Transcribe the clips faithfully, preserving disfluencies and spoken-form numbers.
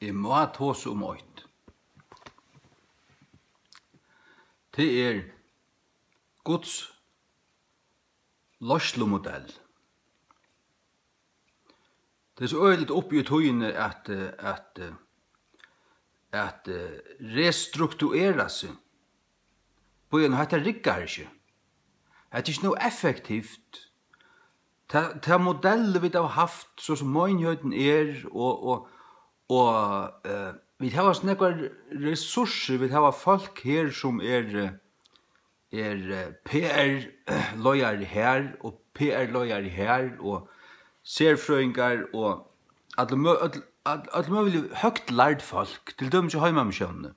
Eg má tosa um eitt. Tað er Guds leiðslumodell. Tað er so øgiliga uppi í tíðini at, eh, at, eh, at, eh, restrukturera seg. Bíða nú, hetta riggar ikki. Hetta er ikki nóg effektivt. Ta, ta modellið, vit hava havt, so sum meinigheiten er, og, og, og, eh, vit hava so nógvar resursir, vit hava fólk her, sum er, eh, er, eh, P R-leiðari her og P R-leiðari her og serfrøðingar og øll mø-, øll, øll, øll møgulig høgt lærd fólk, til dømis í Heimamissiónini.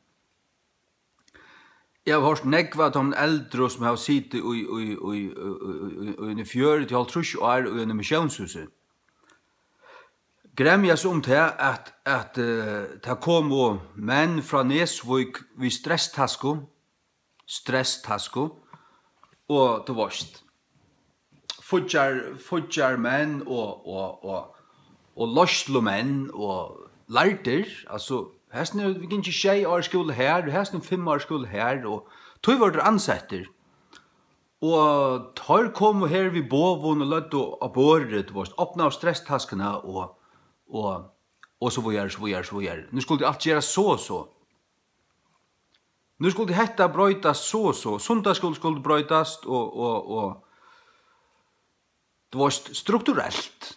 Eg havi hoyrt nógv av teimum eldru, sum hava sitið í, í, í, í, í, í, í fjøruti, hálvtrýss ár í einum missiónshúsi, gremja seg um tað, at, at, eh, tað komu menn frá Nesvík við stresstasku, stresstasku, og, tú veist, fíggjar, fíggjar menn og, og, og, og leiðslumenn og lærdir, altso, hesin hevur gingið sjey ár skúla her, og hesin fimm ár skúla her, og tí vóru teir ansettir. Og teir komu her við boðum og løgdu á borðið, tú veist, opnaðu stresstaskuna og, og, og so víðari, so víðari, so víðari. Nú skuldi alt gerast so og so. Nú skuldi hetta broytast so og so. Sunnudagsskúli skuldi broytast og, og, og, tú veist, strukturelt.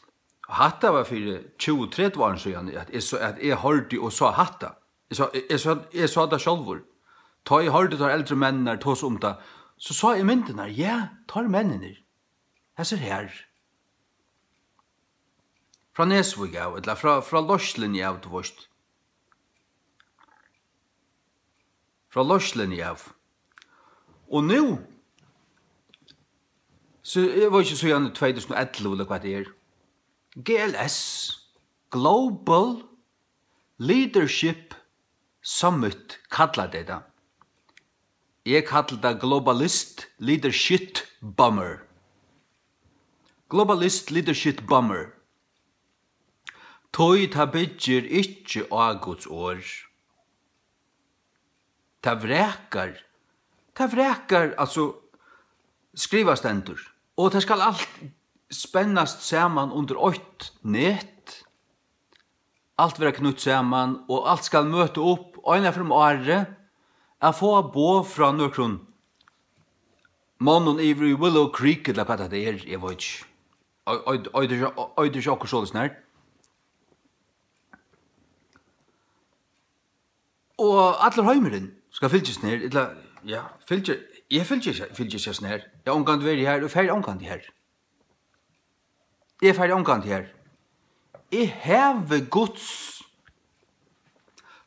Hatta var fyri tjúgu, tretivu árum síðan, at eg so, at eg hoyrdi og sá hatta. Eg sá, eg, eg sá, eg sá tað sjálvur. Tá eg hoyrdi teir eldru menninar tosa um tað, so sá eg myndirnar. Ja, teir menninir. Hasir her. Frá Nesvík av, ella frá, frá leiðsluni av, tú veist. Frá leiðsluni av. Og nú, so eg veit ikki, síðan tvey túsund og ellivu, ella hvat tað er. G L S, Global Leadership Summit, kalla tey tað. Eg kalli tað Globalist Leadership Bummer. Globalist Leadership Bummer. Tí tað byggir ikki á Guds orð. Tað vrakar. Tað vrakar, altso, skrivað stendur. Og tað skal alt spennast saman undir eitt net. Alt vera knýtt saman, og alt skal møta upp eina ferð um árið at fáa boð frá nøkrum monnum yvir í Willow Creek, ella hvat tað er, eg veit ikki. Ei-, ei-, eitur ikki, eitur ikki okkurt soleiðis nær. Og allur heimurin skal fylgjast nær, ella, ja, fylgja, eg fylgi ikki, fylgi ikki nær. Eg havi ongantíð verið har, og fari ongantíð har. Eg fari ongantíð har. Eg havi Guds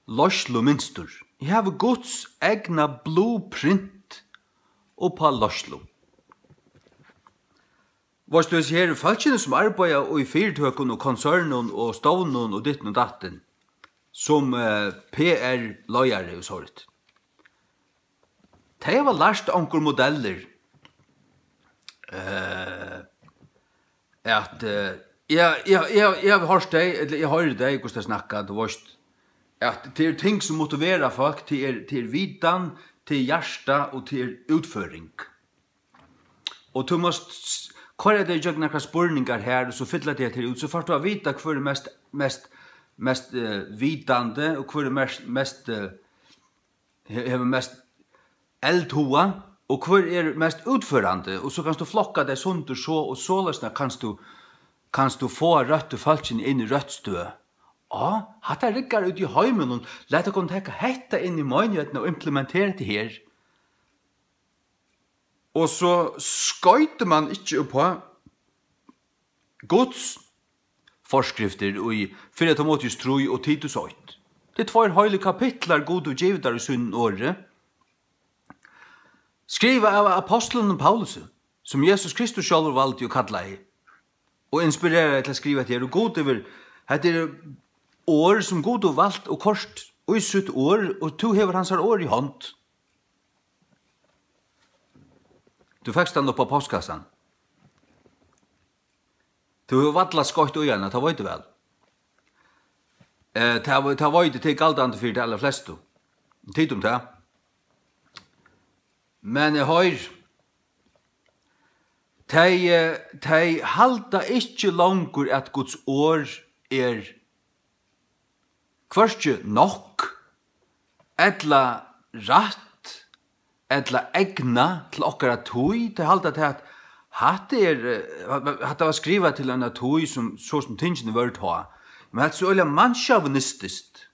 leiðslumynstur. Eg havi Guds egna blueprint upp á leiðslu. Veitst tú, hesi her fólkini, sum arbeiða í fyritøkum og konsernum og stovnum og ditten og datten, sum, eh, P R-leiðari og sovorðið, tey hava lært onkur modellir, eh, at, eh, eg, eg, eg, eg havi hoyrt tey, ella eg hoyri tey, hvussu tey snakka, tú veitst, at tað er ting, sum motivera fólk, tað er, tað er vitan, tað er hjarta og tað er útføring. Og tú mást s-, koyra tey ígjøgnum nakrar spurningar her, og so fylla tey tær út, so fært tú at vita, hvør er mest, mest, mest, eh, vitandi, og hvør er mest, mest, eh, he-, hevur mest eldhuga, og hvør er mest útførandi, og so kanst tú flokka tey sundur so, og soleiðis kanst tú, kanst tú fáa røttu fólkini inn í røtt støð. Á, hatta riggar úti í heiminum, lat okkum taka hetta inn í meinighetina og implementera hetta her. Og so skoytir mann ikki uppá Guds forskriftir í fyrra Timoteus trý og Titus eitt. Tað er tveir heilig kapitlar Gud hevur givið tær í sínum orði, skrivað av apostlinum Paulusi, sum Jesus Kristus sjálvur valdi og kallaði, og inspireraði til at skriva hetta her. Og Gud hevur, hetta er orð, sum Gud hevur valt og koyrt í sítt orð, og tú hevur hansara orð í hond. Tú fekst hann upp á postkassan. Tú hevur valla skoytt í hana, tað veit tú væl. Eh, tað, tað veit eg, tað er galdandi fyri tey allarflestu. Tit um tað. Men eg hoyri, tey, eh, tey halda ikki longur, at Guds orð er hvørki nokk ella rætt ella egna til okkara tíð. Tey halda tað, at hatta er, eh, hatta var skrivað til eina tíð, sum, so sum tingini vóru tá. Men hatta er so øgiliga mannssjåvinistiskt.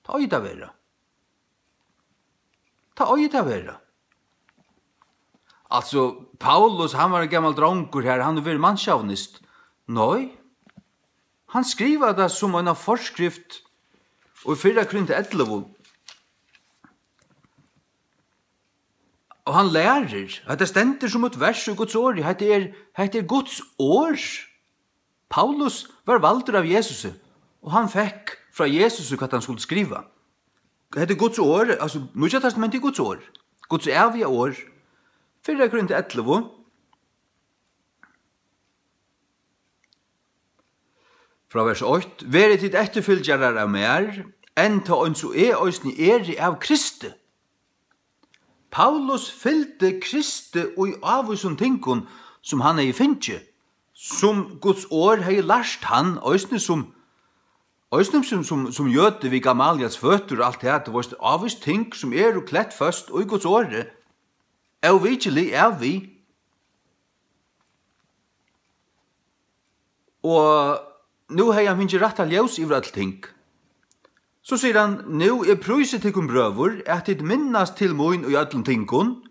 Tað eigur tað at vera. Tað eigur tað at vera. Altso, Paulus, hann var ein gamal drongur her, hann hevur verið mannssjåvinist. Nei, hann skrivar tað sum eina forskrift í fyrra Korint ellivu. Og hann lærir, hetta stendur sum eitt vers í Guds orði, hetta er, hetta er Guds orð. Paulus var valdur av Jesusi, og hann fekk frá Jesusi, hvat hann skuldi skriva. Hetta er Guds orð, altso, Nýggja Testamentið er Guds orð, Guds æviga orð. Fyrra Korint ellivu, frá vers eitt: "Verið tit eftirfylgjarar av mær, enn tá eins og eg eisini eri av Kristi." Paulus fylgdi Kristi í ávísum tingum, sum hann hevði fingið, sum Guds orð hevði lært hann, eisini sum, eisini sum, sum, sum jødi við Gamaliels føtur og alt tað, tú veist, ávís ting, sum eru klett føst í Guds orði, óvikeligt er við. Og nú hevði hann fingið rætta ljós yvir øll ting. So sigur hann: "Nú eg prísi tykkum, brøður, at tit minnast til mín í øllum tingum,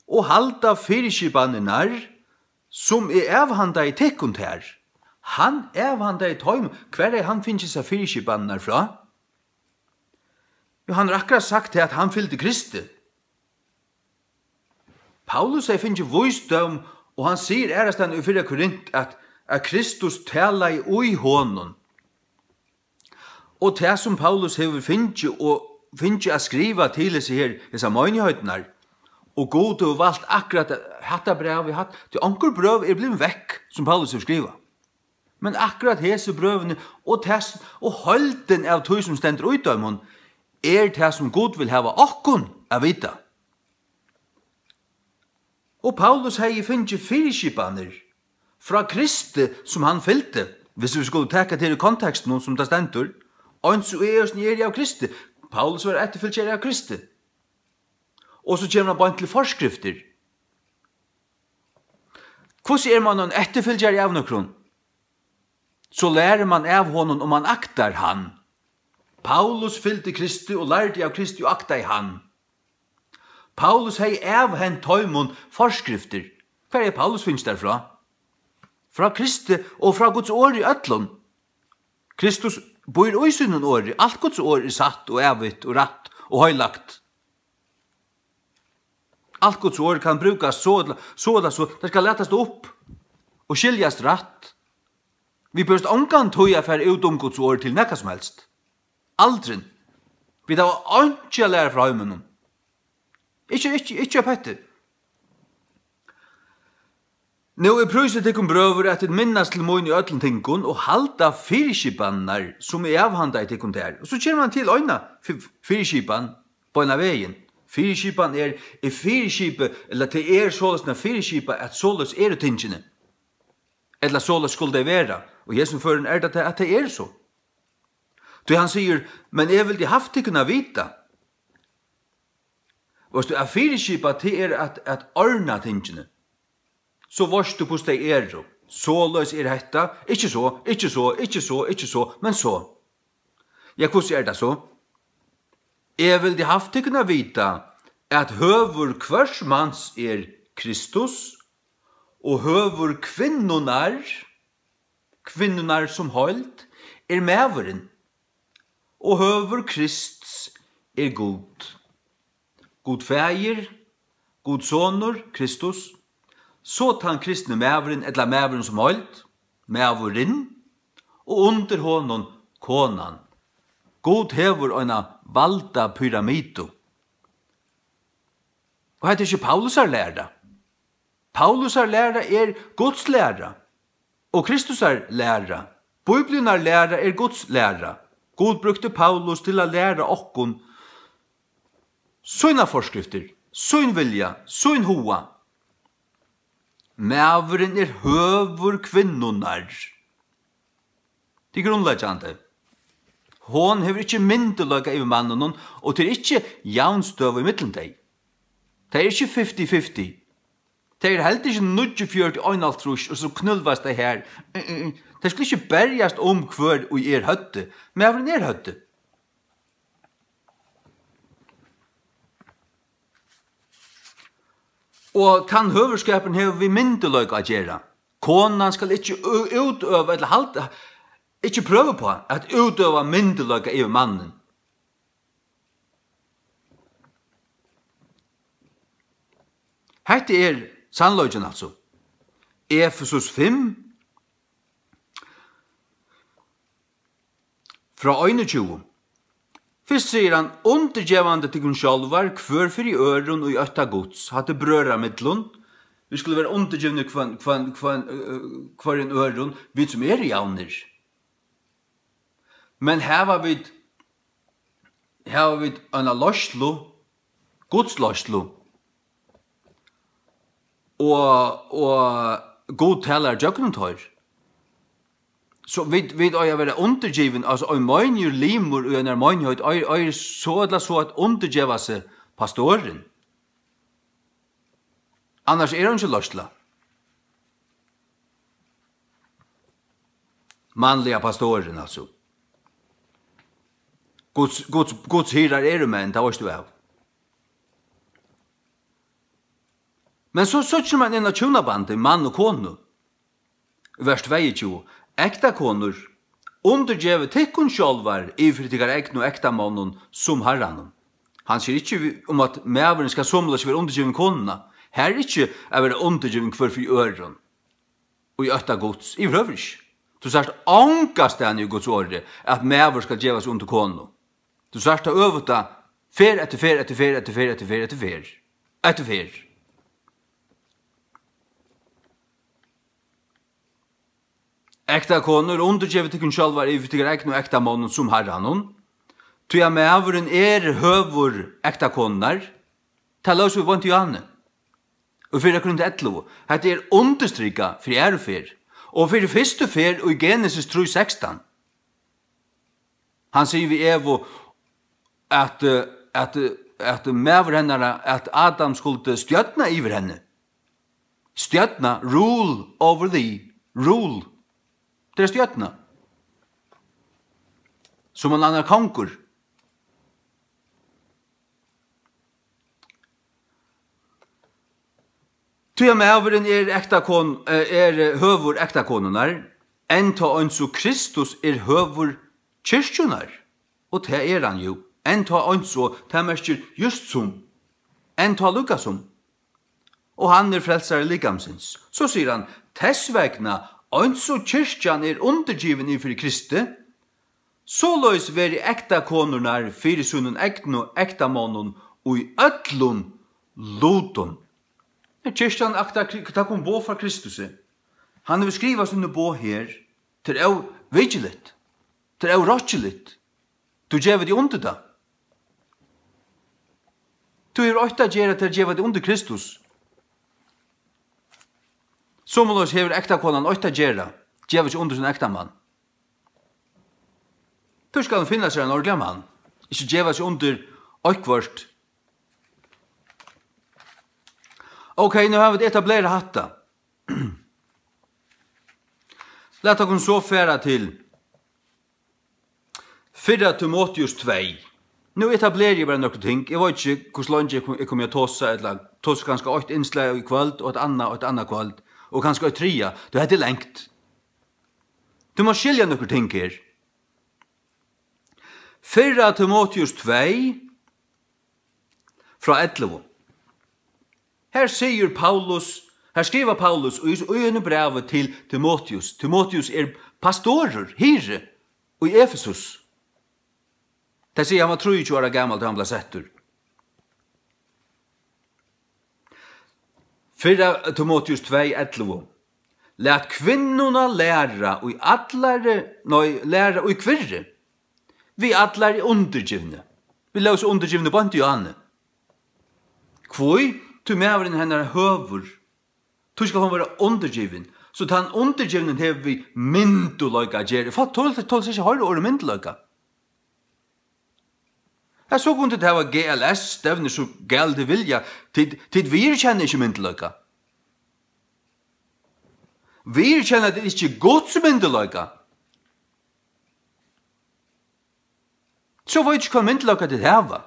og halda fyriskipanirnar, sum eg avhandaði tykkum tær." Hann avhandaði teimum. Hvar hevði hann fingið hesar fyriskipanirnar frá? Jú, hann hevur akkurát sagt tað, at hann fylgdi Kristi. Paulus hevði fingið vísdóm, og hann sigur aðrastaðni í fyrra Korint, at, at Kristus talaði í honum. Og tað, sum Paulus hevur fingið og fingið at skriva til hesi her, hesar meinigheitirnar, og Gud hevur valt akkurát hatta brævið, hatt, tí onkur brøv eru blivin vekk, sum Paulus hevur skrivað. Men akkurát hesi brøvini og tað s-, og heildin av tí, sum stendur í teimum, er tað, sum Gud vil hava okkum at vita. Og Paulus hevði fingið fyriskipanir frá Kristi, sum hann fylgdi, viss vit skulu taka tað í kontekstinum, sum tað stendur, "Eins og eg eisini eri av Kristi." Paulus var eftirfylgjari av Kristi. Og so kemur hann beint til forskriftir. Hvussu er mann ein eftirfylgjari av nøkrum? So lærir mann av honum, og mann aktar hann. Paulus fylgdi Kristi og lærdi av Kristi og aktaði hann. Paulus hevði avhent teimum forskriftir. Hvar er Paulus fingið tær frá? Frá Kristi og frá Guds orði øllum. Kristus býr í sínum orði. Alt Guds orð er satt og ævigt og rætt og heilagt. Alt Guds orð kann brúkast so ella so, ella so. Tað skal latast upp og skiljast rætt. Vit behøvast ongantíð at fara út um Guds orð til nakað sum helst. Aldrin. Vit hava einki at læra frá heiminum. Ikki, ikki, ikki upp eftir. Nú eg prísi tykkum, brøður, at tit minnast til mín í øllum tingum og halda fyriskipanirnar, sum eg avhandaði tykkum tær. Og so kemur hann til eina fy-, fyriskipan beinan vegin. Fyriskipan er, er fyriskipi, ella tað er soleiðis, at fyriskipa, at soleiðis eru tingini. Ella soleiðis skulu tey vera. Og í hesum førum er tað, at tey eru so. Tí hann sigur: "Men eg vildi havt tykkum at vita." Veitst tú, at fyriskipa, tað er at, at ordna tingini. So veitst tú, hvussu tey eru. Soleiðis er hetta. Ikki so, ikki so, ikki so, ikki so, men so. Ja, hvussu er tað so? "Eg vildi havt tykkum at vita, at høvur hvørs mans er Kristus, og høvur kvinnunnar, kvinnunnar sum heild, er maðurin, og høvur Krists er Gud. Gud Faðir, Gud Sonur, Kristus, so tann kristni maðurin, ella maðurin sum heild, maðurin, og undir honum konan. Gud hevur eina valdapyramidu." Og hetta er ikki Paulusar læra. Paulusar læra er Guds læra og Kristusar læra. Bíbliunnar læra er Guds læra. Gud brúkti Paulus til at læra okkum sínar forskriftir, sín vilja, sín huga. Maðurin er høvur kvinnunnar. Tað er grundleggjandi. Hon hevur ikki myndugleika yvir manninum, og tað er ikki javnstøða ímillum tey. Tað er ikki fifty fifty. Tað er heldur ikki níggjuogfjøruti einoghálvtrýss, og so knúlvast tey har. Tey skulu ikki berjast um, hvør ið er høvdið. Maðurin er høvdið. Og tann høvuðskapurin hevur við myndugleika at gera. Konan skal ikki ø-, útøva ella halda, ikki prøva uppá at útøva myndugleika yvir mannin. Hetta er sannleikin, altso. Efesus fimm, frá einogtjúgu. Fyrst sigur hann: "Undirgevandi tykkum sjálvar, hvør fyri øðrum í ótta Guds." Hatta er brøðra millum. Vit skulu vera undirgivnir hvønn, hvønn, hvønn, øh, øh, hvørjum øðrum, vit sum eru javnir. Men hava vit, hava vit eina leiðslu, Guds leiðslu, og, og Gud talar gjøgnum teir. So vit, vit eiga at vera undirgivin, altso ein meinigur limur í einari meinigheit, eigur, eigur so ella so at undirgeva seg pastorin. Annars er eingin leiðsla. Mannliga pastorin, altso. Guds, Guds, Guds hirðar eru menn, tað veitst tú av. Men so, so kemur man inn á hjúnabandið, mann og konu. Vers tveyogtjúgu: "Ektakonur, undirgevið tykkum sjálvar yvir fyri tykkara egnu ektamonnum sum Harranum." Hann sigur ikki um, at maðurin skal somuleiðis vera undirgivin konuna. Har er ikki at vera undirgivin hvør fyri øðrum í ótta Guds. Yvirhøvur ikki. Tú sært ongastaðni í Guds orði, at maður skal geva seg undir konu. Tú sært tað øvuta, ferð eftir ferð eftir ferð eftir ferð eftir ferð eftir ferð eftir ferð. "Ektakonur, undirgevið tykkum sjálvar yvir tykkara egnu ektamonnum sum Harranum, tí at maðurin er høvur ektakonunnar." Tað lósu vit beint í áðni. Og fyri Korint ellivu, hetta er undirstrikað fyri aðru ferð, og fyri fyrstu ferð í Genesis trý sekstan. Hann sigur við Evu, at, eh, at, eh, at maður hennara, at Adam skuldi stjórna yvir henni. Stjórna, rule over thee, rule. Tað er stjórna. Sum ein annar kongur. Tí at maðurin er ektakon-, eh, er høvur ektakonunnar, enntá eins og Kristus er høvur kirkjunnar. Og tað er hann jú, enntá eins og, tað merkir júst sum, enntá líka sum. Og hann er frelsari likamsins. So sigur hann, tess vegna, eins og kirkjan er undirgivin yvir fyri Kristi, soleiðis veri ektakonurnar fyri sínum egnu ektamonnum í øllum lutum. Men kirkjan aktar, tað kom boð frá Kristusi. Hann hevur skrivað síni boð her. Tað er óvikiligt. Tað er órokkiligt. Tú gevur teg undir tað. Tú hevur eitt at gera, tað er at geva teg undir Kristus. Somuleiðis hevur ektakonan eitt at gera, geva seg undir sín ektamann. Tú skal finna sær ein ordiligan mann, ikki geva seg undir eitthvørt. Ok, nú hava vit etablerað hatta. Lat okkum so fara til Fyrra Timoteus tvey. Nú etableri eg bara nøkur ting. Eg veit ikki, hvussu leingi eg kom, eg komi at tosa, ella tosa kanska eitt innslag í kvøld, og eitt annað, og eitt annað kvøld, og kanska eitt triðja. Tí hetta er langt. Tú mást skilja nøkur ting her. Fyrra Timoteus tvey, frá ellivu. Her sigur Paulus, her skrivar Paulus í, í einum brævi til Timoteus. Timoteus er pastorur, hirði, í Efesus. Tað sigur, hann var trýogtjúgu ára gamal, tá hann bleiv settur. Fyrra Timoteus tvey ellivu. Lat kvinnuna læra í allari, nei, læra í kvirri. við allari undirgivni. Vit lógu so undirgivni beint í áðni. Hví? Tí maðurin hennara høvur. Tí skal hon vera undirgivin. So tann undirgivnin hevur við myndugleika at gera. Fólk tola, tola seg ikki at hoyra orðið myndugleika. Ja, so kunnu tit hava G L S, stevnir so galið tit vilja. Tit, tit viðurkenna ikki myndugleika. Viðurkenna tit ikki Guds myndugleika. So veit ikki, hvønn myndugleika tit hava.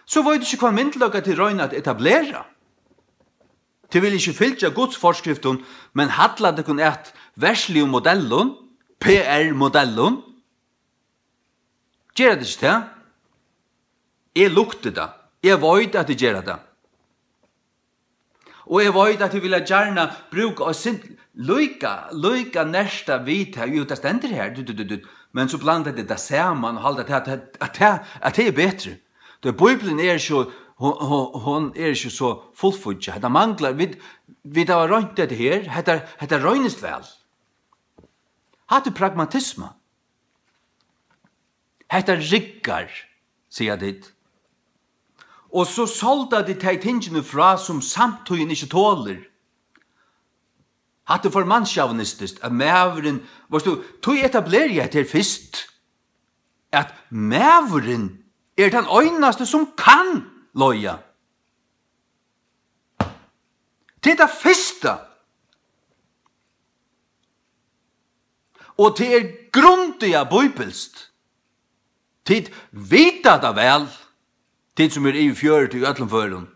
So veit ikki, hvønn myndugleika tit royna at etablera. Tit vilja ikki fylgja Guds forskriftum, men halla tykkum at versligum modellum, P R modellum. Gera tit ikki tað? Eg lukti tað. Eg veit, at tit gera tað. Og eg veit, at tit vilja gjarna brúka eitt sindur líka, líka nerta við tað. Jú, tað stendur her, du, du, du, du. Men so blanda tit tað saman og halda, at tað, at tað, at tað er betri. Tí Bíblian er so, hon, hon, hon er ikki so fullfíggjað. Hetta manglar, vit, vit hava roynt hetta her, hetta, hetta roynist væl. Hatta er pragmatisma. Hetta riggar, siga tit. Og so sálda tit tey tingini frá, sum samtíðin ikki tolir. Hatta er for mannssjåvinistiskt, at maðurin, veitst tú, tí etableri eg hetta her fyrst, at maðurin er tann einasti, sum kann leiða. Tað er tað fyrsta. Og tað er grundiga bíbilskt. Tit vita tað væl, tit sum eru yvir fjøruti í øllum førum.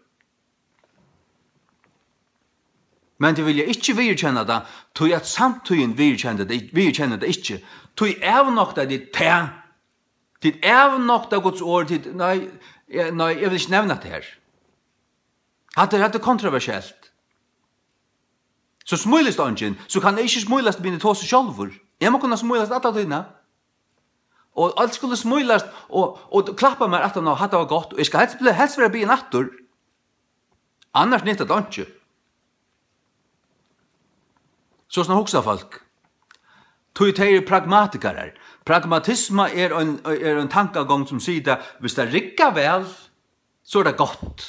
Men tit vilja ikki viðurkenna tað, tí at samtíðin viðurkenna tað, viðurkenna tað ikki. Tí avnokta tit tað. Tit avnokta Guds orð, tit, nei, eh, nei, eg vil ikki nevna tað her. Hatta er, hatta er kontroversielt. So smílist eingin, so kann eg ikki smílast, men eg tosi sjálvur. Eg má kunna smílast alla tíðina. Og øll skulu smílast og, og klappa mær aftan á, hatta var gott, og eg skal helst bli, helst vera biðin aftur. Annars nyttar tað einki. So sum hugsa fólk. Tí tey eru pragmatikarar. Pragmatisma er ein, er ein tankagongd, sum sigur tað, viss tað riggar væl, so er tað gott.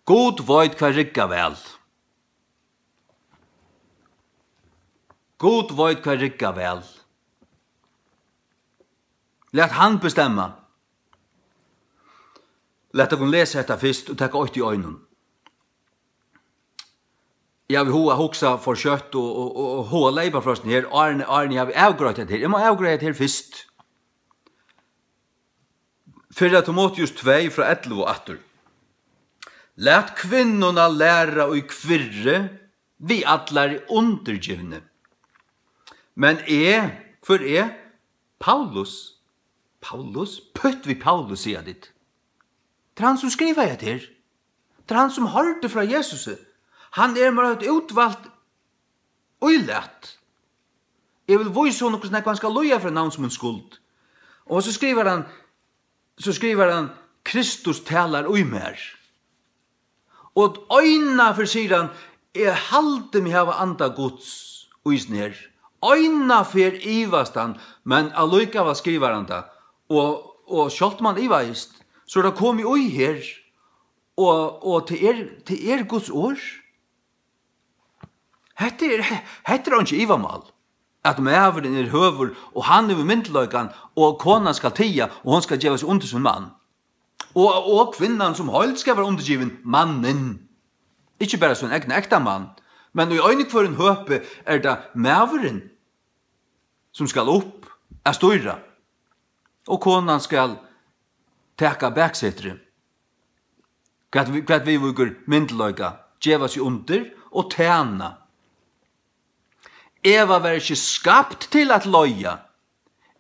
Gud veit, hvat riggar væl. Gud veit, hvat riggar væl. Lat hann bestemma. Lat okkum lesa hetta fyrst og taka eitt í einum. Eg havi hug at hugsa for skjótt og, og, og, og hug at leypa frá hesum her, áðrenn, áðrenn eg havi avgreitt hetta her. Eg má avgreiða hetta her fyrst. Fyrra Timoteus tvey frá ellivu aftur. Lat kvinnuna læra í kvirri við allari undirgivni. Men eg, hvør er? Paulus. Paulus? Pøtt við Paulus, siga tit. Tað er hann, sum skrivaði hetta her. Tað er hann, sum hoyrdi frá Jesusi. Hann er mær eitt útvalt ílat. Eg vil vísa honum, hvussu nógv hann skal líða fyri navns mín skuld. Og so skrivar hann, so skrivar hann, Kristus talar í mær. Og eina ferð sigur hann, eg haldi meg hava anda Guds í sær. Eina ferð ivast hann, men allíkavæl skrivar hann tað. Og, og sjálvt um hann ivaðist, so er tað komið í her. Og, og tað er, tað er Guds orð. Hetta er, hetta er einki ivamál, at maðurin er høgur, og hann hevur myndugleikan, og konan skal tiga, og hon skal geva seg undir sín mann. Og, og kvinnan sum heild skal vera undirgivin mannin. Ikki bara sín egna ektamann, men í einum hvørjum høpi er tað maðurin, sum skal upp at stýra, og konan skal taka baksetrið. Hvat vi-, hvat viðvíkur myndugleika, geva seg undir og tæna. Eva var ikki skapt til at leiða.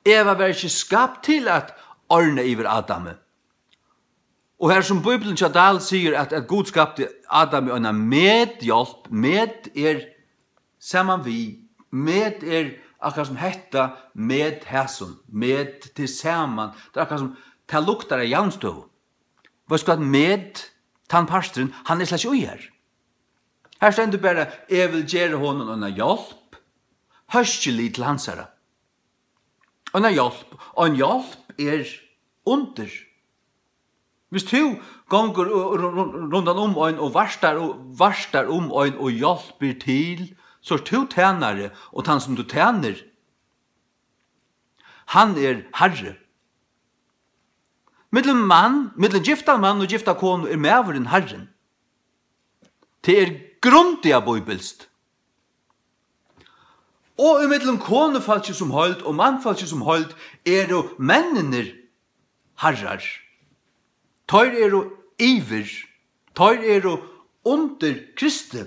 Eva var ikki skapt til at ordna yvir Adami. Og her sum Bíblian hjá Dahl sigur, at, at Gud skapti Adami eina medhjálp, med er saman við, med er akkurát sum hetta, med hasum, med til saman, tað er akkurát sum, tað luktar av javnstøðu. Veitst hvat, med, tann parturin, hann er slett ikki í her. Her stendur bara, eg vil gera honum eina hjálp, hóskilig til hansara. Eina hjálp, ein hjálp er undir. Viss tú gongur ru-, ru-, ru-, rundan um ein og vartar og, vartar um ein og hjálpir til, so ert tú tænari, og tann sum tú tænir, hann er harri. Millum mann, millum giftan mann og gifta konu er maðurin harrin. Tað er grundiga bíbilskt. Og ímillum konufólkið sum heild og mannfólkið sum heild eru menninir harrar. Teir eru yvir, teir eru undir Kristi.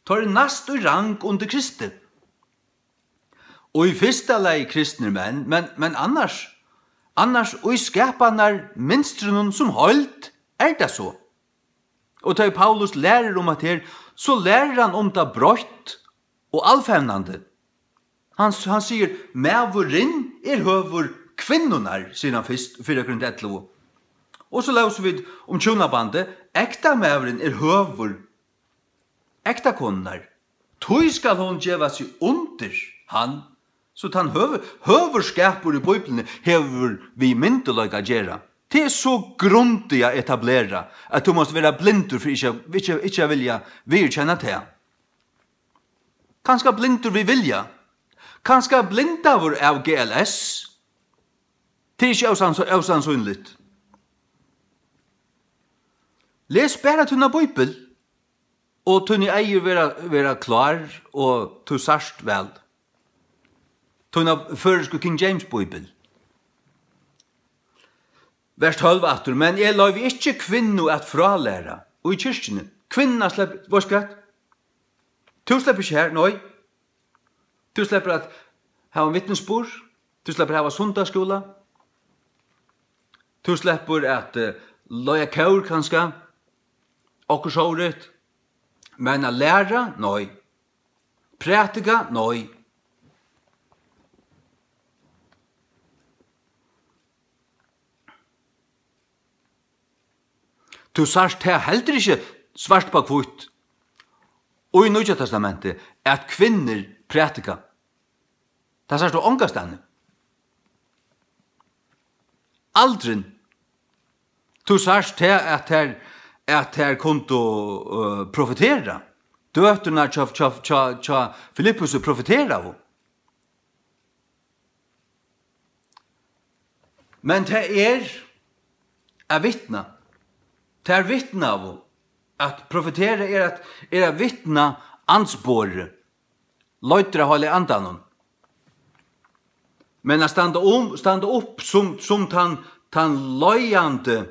Teir eru næst í rang undir Kristi. Og í fyrsta lagi kristnir menn, men, men annars, annars í skapanarmynstrinum sum heild er tað so. Og tá ið Paulus lærir um hatta her, so lærir hann um tað breitt og alfevnandi. Hann, hann sigur, "Maðurin er høvur kvinnunnar", sigur hann fyrst, fyrra Korint ellivu. Og so lósu vit um hjúnabandið, "Ektamaðurin er høvur ektakonunnar. Tí skal hon geva seg undir hann." So tann høvur-, høvurskapur í Bíbliuni hevur við myndugleika at gera. Tað er so grundiga etablerað, at tú mást vera blindur fyri ikki at, ikki, ikki at vilja viðurkenna tað. Kanska blindur við vilja. Kanska blindaður av G L S. Tað er ikki ósanns-, ósannsynligt. Les bara tína bíbel, og tíni eygu verða, verða klár, og tú sært væl. Tína føroysku King James Bíbel. Vers tólv aftur, "Men eg loyvi ikki kvinnu at frálæra í kirkjuni." Kvinna slepp-, veitst hvat? Tú sleppur ikki har, nei. Tú sleppur at hava ein vitnisburð. Tú sleppur at hava sunnudagsskúla. Tú sleppur at, eh, leiða kór kanska. Okkurt sovorðið. Men at læra? Nei. Prædika? Nei. Tú sært tað heldur ikki svart á hvítt í Nýggja Testamenti, at kvinnur prædika. Tað sært tú ongastaðni. Aldrin. Tú sært tað, at tær, at tær kundu, øh, profetera. Døturnar hjá, hjá, hjá, hjá Filippusi profeteraðu. Men tað er at vitna. Tær vitnaðu. At profetera er at, er at vitna andsporið. Leiddir av Heilaga Andanum. Men at standa um, standa upp sum, sum tann, tann leiðandi,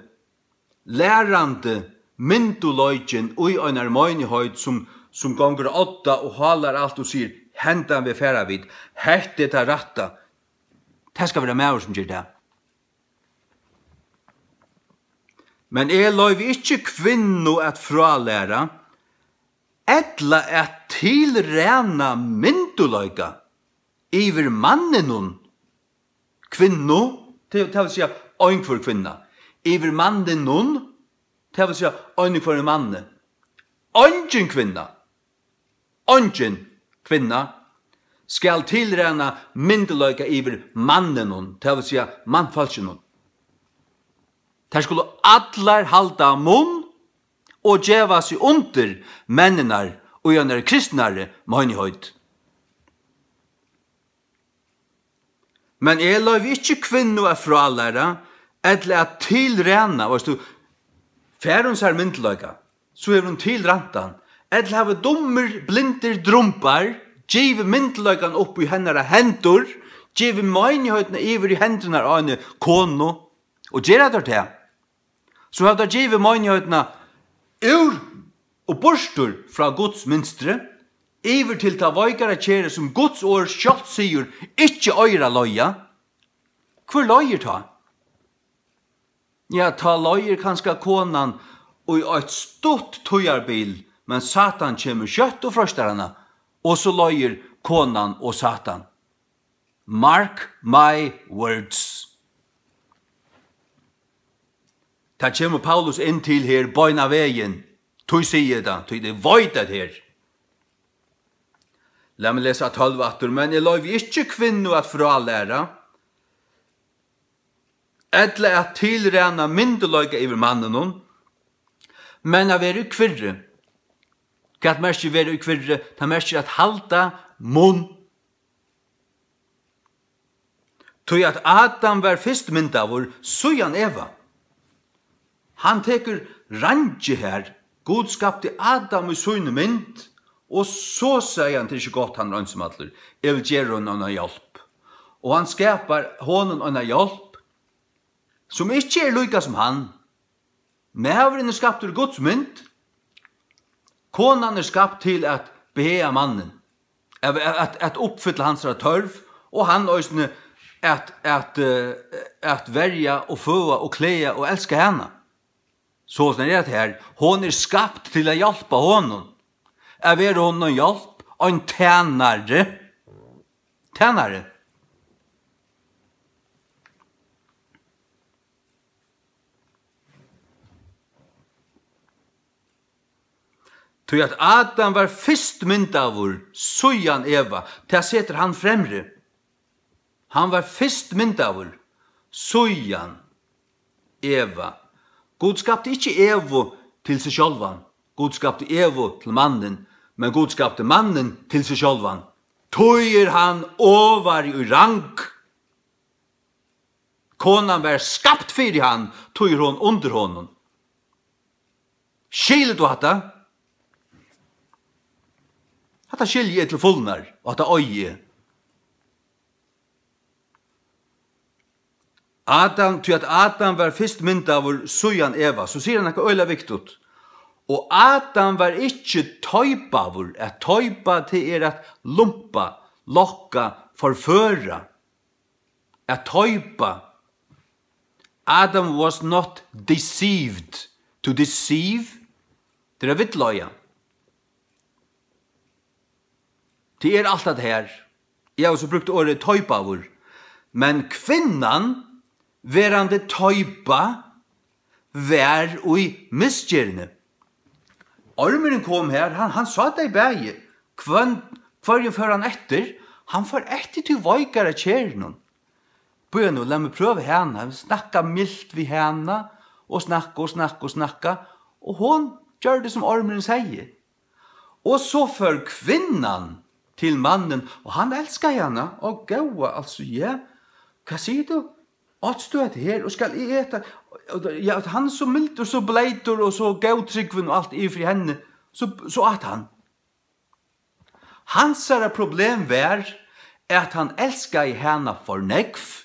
lærandi myndugleikin í einari meinigheit, sum, sum gongur á odda og hálar alt og sigur, "Hendan veg fara vit, hetta er tað rætta." Tað skal vera maður, sum ger tað. Men eg loyvi ikki kvinnu at frálæra, ella at tilræna myndugleika yvir manninum. Kvinnu, tað, tað vil siga einhvør kvinna, yvir manninum, tað vil siga einhvørjum manni. Eingin kvinna, eingin kvinna skal tilræna myndugleika yvir manninum, tað vil siga mannfólkinum. Tær skulu allar halda munn og geva seg undir menninar í einari kristnari meinigheit. Men eg loyvi ikki kvinnu at frálæra ella at tilræna, veitst tú, fær hon sær myndugleika, so hevur hon tilrænt hann, ella hava dummir, blindir drumbar givið myndugleikan upp í hennara hendur, givið meinigheitina yvir í hendurnar á eini konu, og gera teir tað, so hava teir givið meinigheitina úr og burtur frá Guds mynstri, yvir til tað veikara kerið, sum Guds orð sjálvt sigur ikki eigur at leiða. Hvør leiðir tá? Ja, tá leiðir kanska konan í eitt stutt tíðarbil, men Satan kemur skjótt og freistar hana, og so leiðir konan og Satan. Mark my words. Tað kemur Paulus inn til her beinanvegin. Tí sigi eg tað, tí eg veit at her. Lat meg lesa tólv aftur: "Men eg loyvi ikki kvinnu at frálæra, ella at tilræna myndugleika yvir manninum, men at vera í kvirri." Hvat merkir vera í kvirri? Tað merkir at halda munn. Tí at Adam var fyrst myndaður, síðan Eva. Hann tekur rangið her. Gud skapti Adam í síni mynd, og so segði hann: "Tað er ikki gott, hann er einsamallur. Eg vil gera honum eina hjálp." Og hann skapar honum eina hjálp, sum ikki er líka sum hann. Maðurin er skaptur í Guds mynd. Konan er skapt til at behaga mannin, at, at, at uppfylla hansara tørv, og hann eisini at, at, eh, at verja og føða og klæða og elska hana. Soleiðis er tað her. Hon er skapt til at hjálpa honum. At vera honum ein hjálp, ein tænari. Tænari. Tí at Adam var fyrst myndaður, síðan Eva, tað setir hann fremri. Hann var fyrst myndaður, síðan Eva. Gud skapti ikki Evu til seg sjálvan. Gud skapti Evu til mannin, men Gud skapti mannin til seg sjálvan. Tí er hann ovari í rang. Konan var skapt fyri hann, tí er hon undir honum. Skilir tú hatta? Hatta skilji eg til fulnar, og hatta eigi eg. Adam, tí at Adam var fyrst myndaður, síðan Eva, so sigur hann nakað øgiliga viktigt. Og Adam var ikki teipaður. At teipa, tað er at lumpa, lokka, forføra. At teipa. Adam was not deceived. To deceive, tað er at villleiða. Tað er alt tað her. Eg havi so brúkt orðið teipaður. Men kvinnan, verandi teipa, var í misgerðini. Ormurin kom her, hann, hann sá tey bæði. Hvønn, hvørjum fór hann eftir? Hann fór eftir tí veikara kerinum. Bíða nú, lat meg prøva hana. Snakka milt við hana, og snakka og snakka og snakka. Og hon gjørdi, sum ormurin segði. Og so fór kvinnan til mannin, og hann elskaði hana. Ó, góða, altso, ja. Hvat sigur tú? Átst tú hetta her, og skal eg eta? Og, ja, hann er so mildur, so bleytur og so góðtrúgvin og alt yvir fyri henni. So, so át hann. Hansara problem var, at hann elskaði hana for nógv.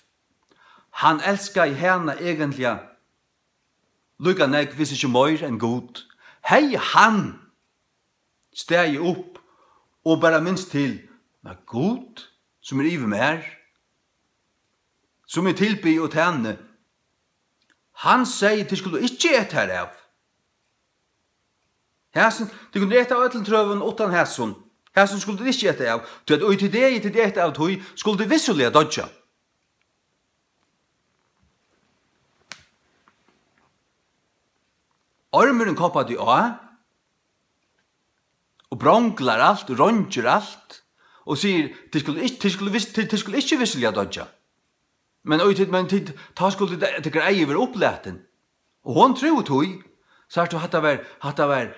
Hann elskaði hana eigentliga líka nógv, hvis ikki meir enn Gud. Hevði hann staðið upp og bara minst til, men Gud, sum er yvir mær, sum eg tilbiði og tæni, hann segði: "Tit skulu ikki eta herav. Hasin, tit kunnu eta av øllum trøum uttan hasin. Hasin skulu tit ikki eta av, tí at í tí degi tit eta av tí, skulu tit vissuliga doyggja." Ormurin koppar tí á og bronglar alt, og rongir alt, og sigur: "Tit skulu ikki, tit skulu vis-, tit, tit skulu ikki vissuliga doyggja. Men, og tit, men tit, tá skulu tit, tykkara eygu vera upplatin." Og hon trúði tí. Sært tú, hatta var, hatta var,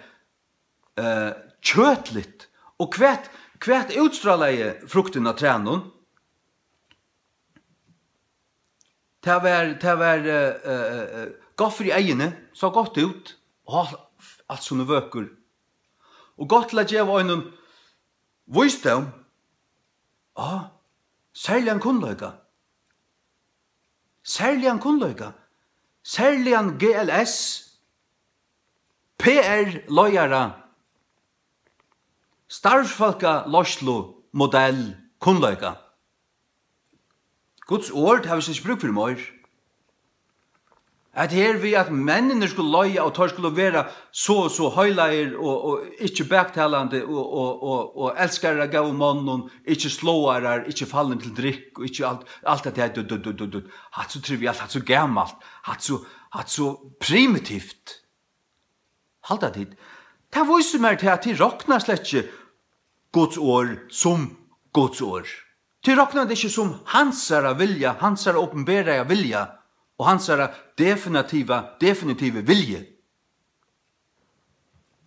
eh, kjøtligt. Og hvat, hvat útstrálaði fruktin av trænum? Tað var, tað var, eh, eh, eh, gott fyri eyguni, sá gott út, og alt sum er vøkur. Og gott til at geva einum vísdóm. Á, serligan kunnleika. Serligan kunnleika. Serligan G L S, P R-leiðara, starvsfólkamodell, kunnleika. Guds orð hava vit ikki brúk fyri meir. At her við at menninir skulu leiða, og teir skulu vera so og so heilagir og, og ikki baktalandi og, og, og, og elskarar av góðum monnum, ikki sláarar, ikki falnir til drikk og ikki alt, alt at tað, du, du, du, du, du. Hatt so trivialt, hatt so gamalt, hatt so, hatt so primitivt. Halda tit? Tað vísir mær til, at tit rokna slett ikki Guds orð sum Guds orð. Tí rokna vit ikki sum hansara vilja, hansara opinberaða vilja og hansara definitiva, definitiva vilji.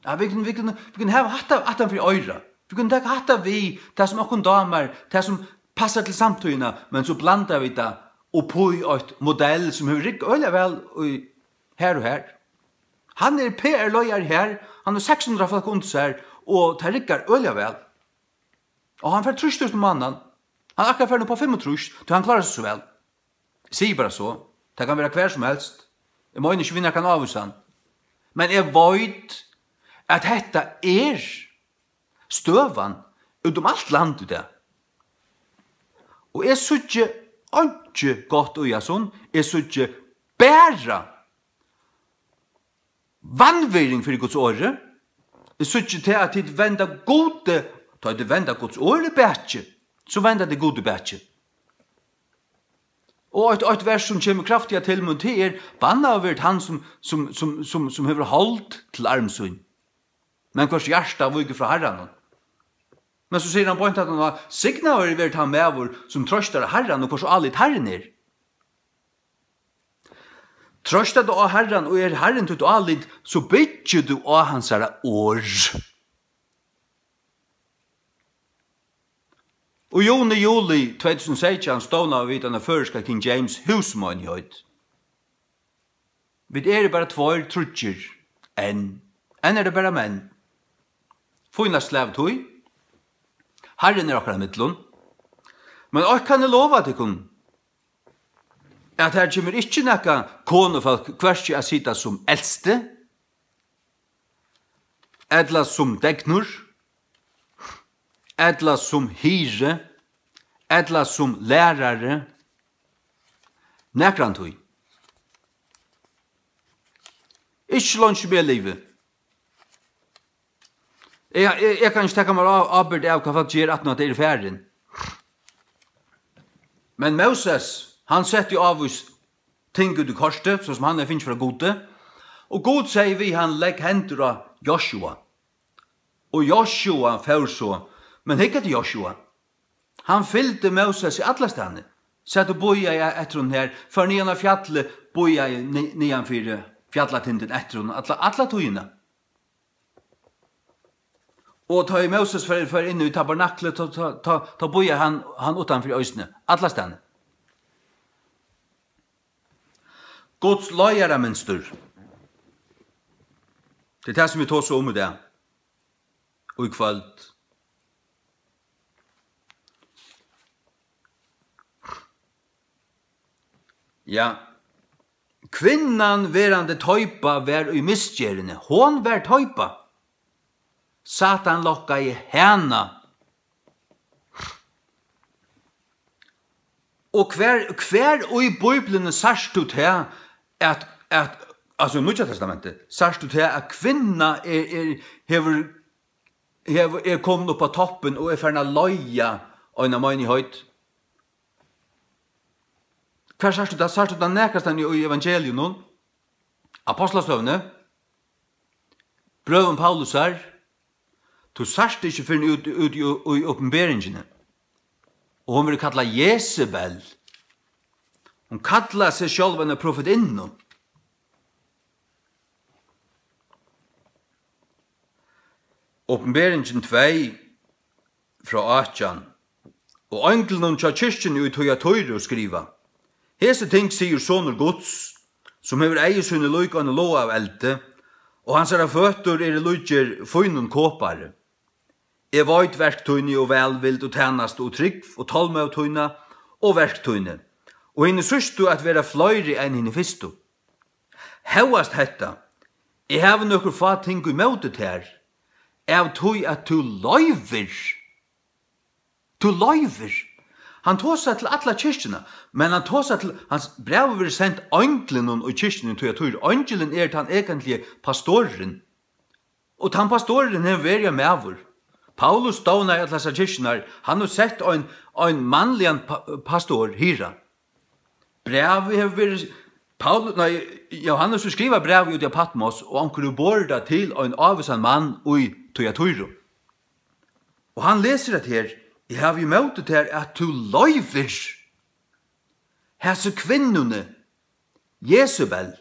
Ja, vit kunnu, vit kunnu, vit kunnu hava hatta aftan fyri oyra. Vit kunnu taka hatta við, tað sum okkum dámar, tað sum passar til samtíðina, men so blanda vit tað upp í eitt modell sum hevur riggað øgiliga væl í her og her. Hann er P R-leiðari her, hann hevur seks hundrað fólk undir sær, og tað riggar øgiliga væl. Og hann fær trýss túsund um mánaðin. Hann er akkurát farin upp á fimmogtrýss, tí hann klárar seg so væl. Eg sigi bara so. Tað kann vera hvar sum helst. Eg meini ikki við nakran ávísan. Men eg veit, at hetta er støðan út um alt land í dag. Og eg síggi einki gott í hasum. Eg síggi bara vanvirðing fyri Guds orði. Eg síggi tað, at tit venda Gudi, tá tit venda Guds orði bakið, so venda tit Gudi bakið. Og eitt, eitt vers, sum kemur kraftiga til mín, tað er: "Bannaður verði hann, sum, sum, sum, sum, sum hevur hold til arm sín, men hvørs hjarta víkur frá Harranum." Men so sigur hann beint aftan á: "Signaður verði tann maður, sum treystar á Harran, og hvørs álit Harrin er." Treystar tú á Harran, og er Harrin títt álit, so byggir tú á hansara orð. Og í juni, juli tvey túsund og seytjan stovnaðu vit eina føroyska King James húsmeinigheit. Vit eru bara tveir, tríggir, enn. Enn er tað bara menn. Fínasta slag av tíð. Harrin er okkara millum. Men eitt kann eg lova tykkum, at her kemur ikki nakað konufólk hvørki at sita sum elsti, ella sum degnur, ella sum hirði, ella sum lærari, nakrantíð. Ikki so leingi sum eg livi. Eg, eg, eg kann ikki taka mær á-, ábyrgd av, hvat fólk gera, aftan at tey eru farin. Men Móses, hann setti ávís ting út í kortið, so sum hann hevði fingið frá Gudi. Og Gud segði við hann: "Legg hendur á Joshua." Og Joshua fór so. Men hygg eftir Joshua. Hann fylgdi Mósesi allastaðni. Sat og bíðaði eftir honum her, fór niðan á fjallið, bíðaði ni-, niðan fyri fjallatindin eftir honum alla, alla tíðina. Og tá ið Móses fer, fer inn í tabernaklið, tá, tá, tá, tá bíðar hann, hann uttan fyri eisini, allastaðni. Guds leiðaramynstur. Tað er tað, sum vit tosa um í dag og í kvøld. Ja. Kvinnan, verandi teipa, var í misgerðini. Hon var teipa. Satan lokkaði hana. Og hvar, hvar í Bíbliuni sært tú tað, at, at, altso í Nýggja Testamenti, sært tú tað, at kvinna er, er, hevur, hevur, er komin upp á toppin og er farin at leiða eina meinigheit? Hvar sært tú tað? Sært tú tað nakrastaðni í evangeliunum? Ápostlasøguni? Brøvum Paulusar? Tú sært ikki fyrr enn út, út í, í opinberingini. Og hon verður kallað Jesebel. Hon kallar seg sjálva eina profetinnu. Opinberingin tvey, frá átjan. Og einglinum hjá kirkjuni í Thyatira skriva: Hesi ting sigur Sonur Guds, sum hevur eygu síni líka eini loga av eldi, og hansara føtur eru líkir fínum kopari. Eg veit verk tíni og vælvild og tænastu og trúgv og tolmóð tína og verk tíni, og hini síðstu at vera fleiri enn hini fyrstu. Hóast hetta, eg havi nøkur fá ting ímóti tær, av tí at tú loyvir. Tú loyvir. Hann tosar til alla kirkjuna, men hann tosar til, hans bræv verður sent einglinum í kirkjuni, tí at tú er, eingilin er tann eigentligi pastorin. Og tann pastorin hevur verið ein maður. Paulus stovnaði allar hesar kirkjurnar, hann hevur sett ein, ein mannligan pa-, pastor, hirða. Brævið hevur verið, Paul-, nei, Jóhannes hevur skrivað brævið úti á Patmos, og onkur hevur borið tað til ein ávísan mann í Thyatira. Og hann lesur hetta her: "Eg havi ímóti tær, at tú loyvir hasi kvinnuni, Jesebel,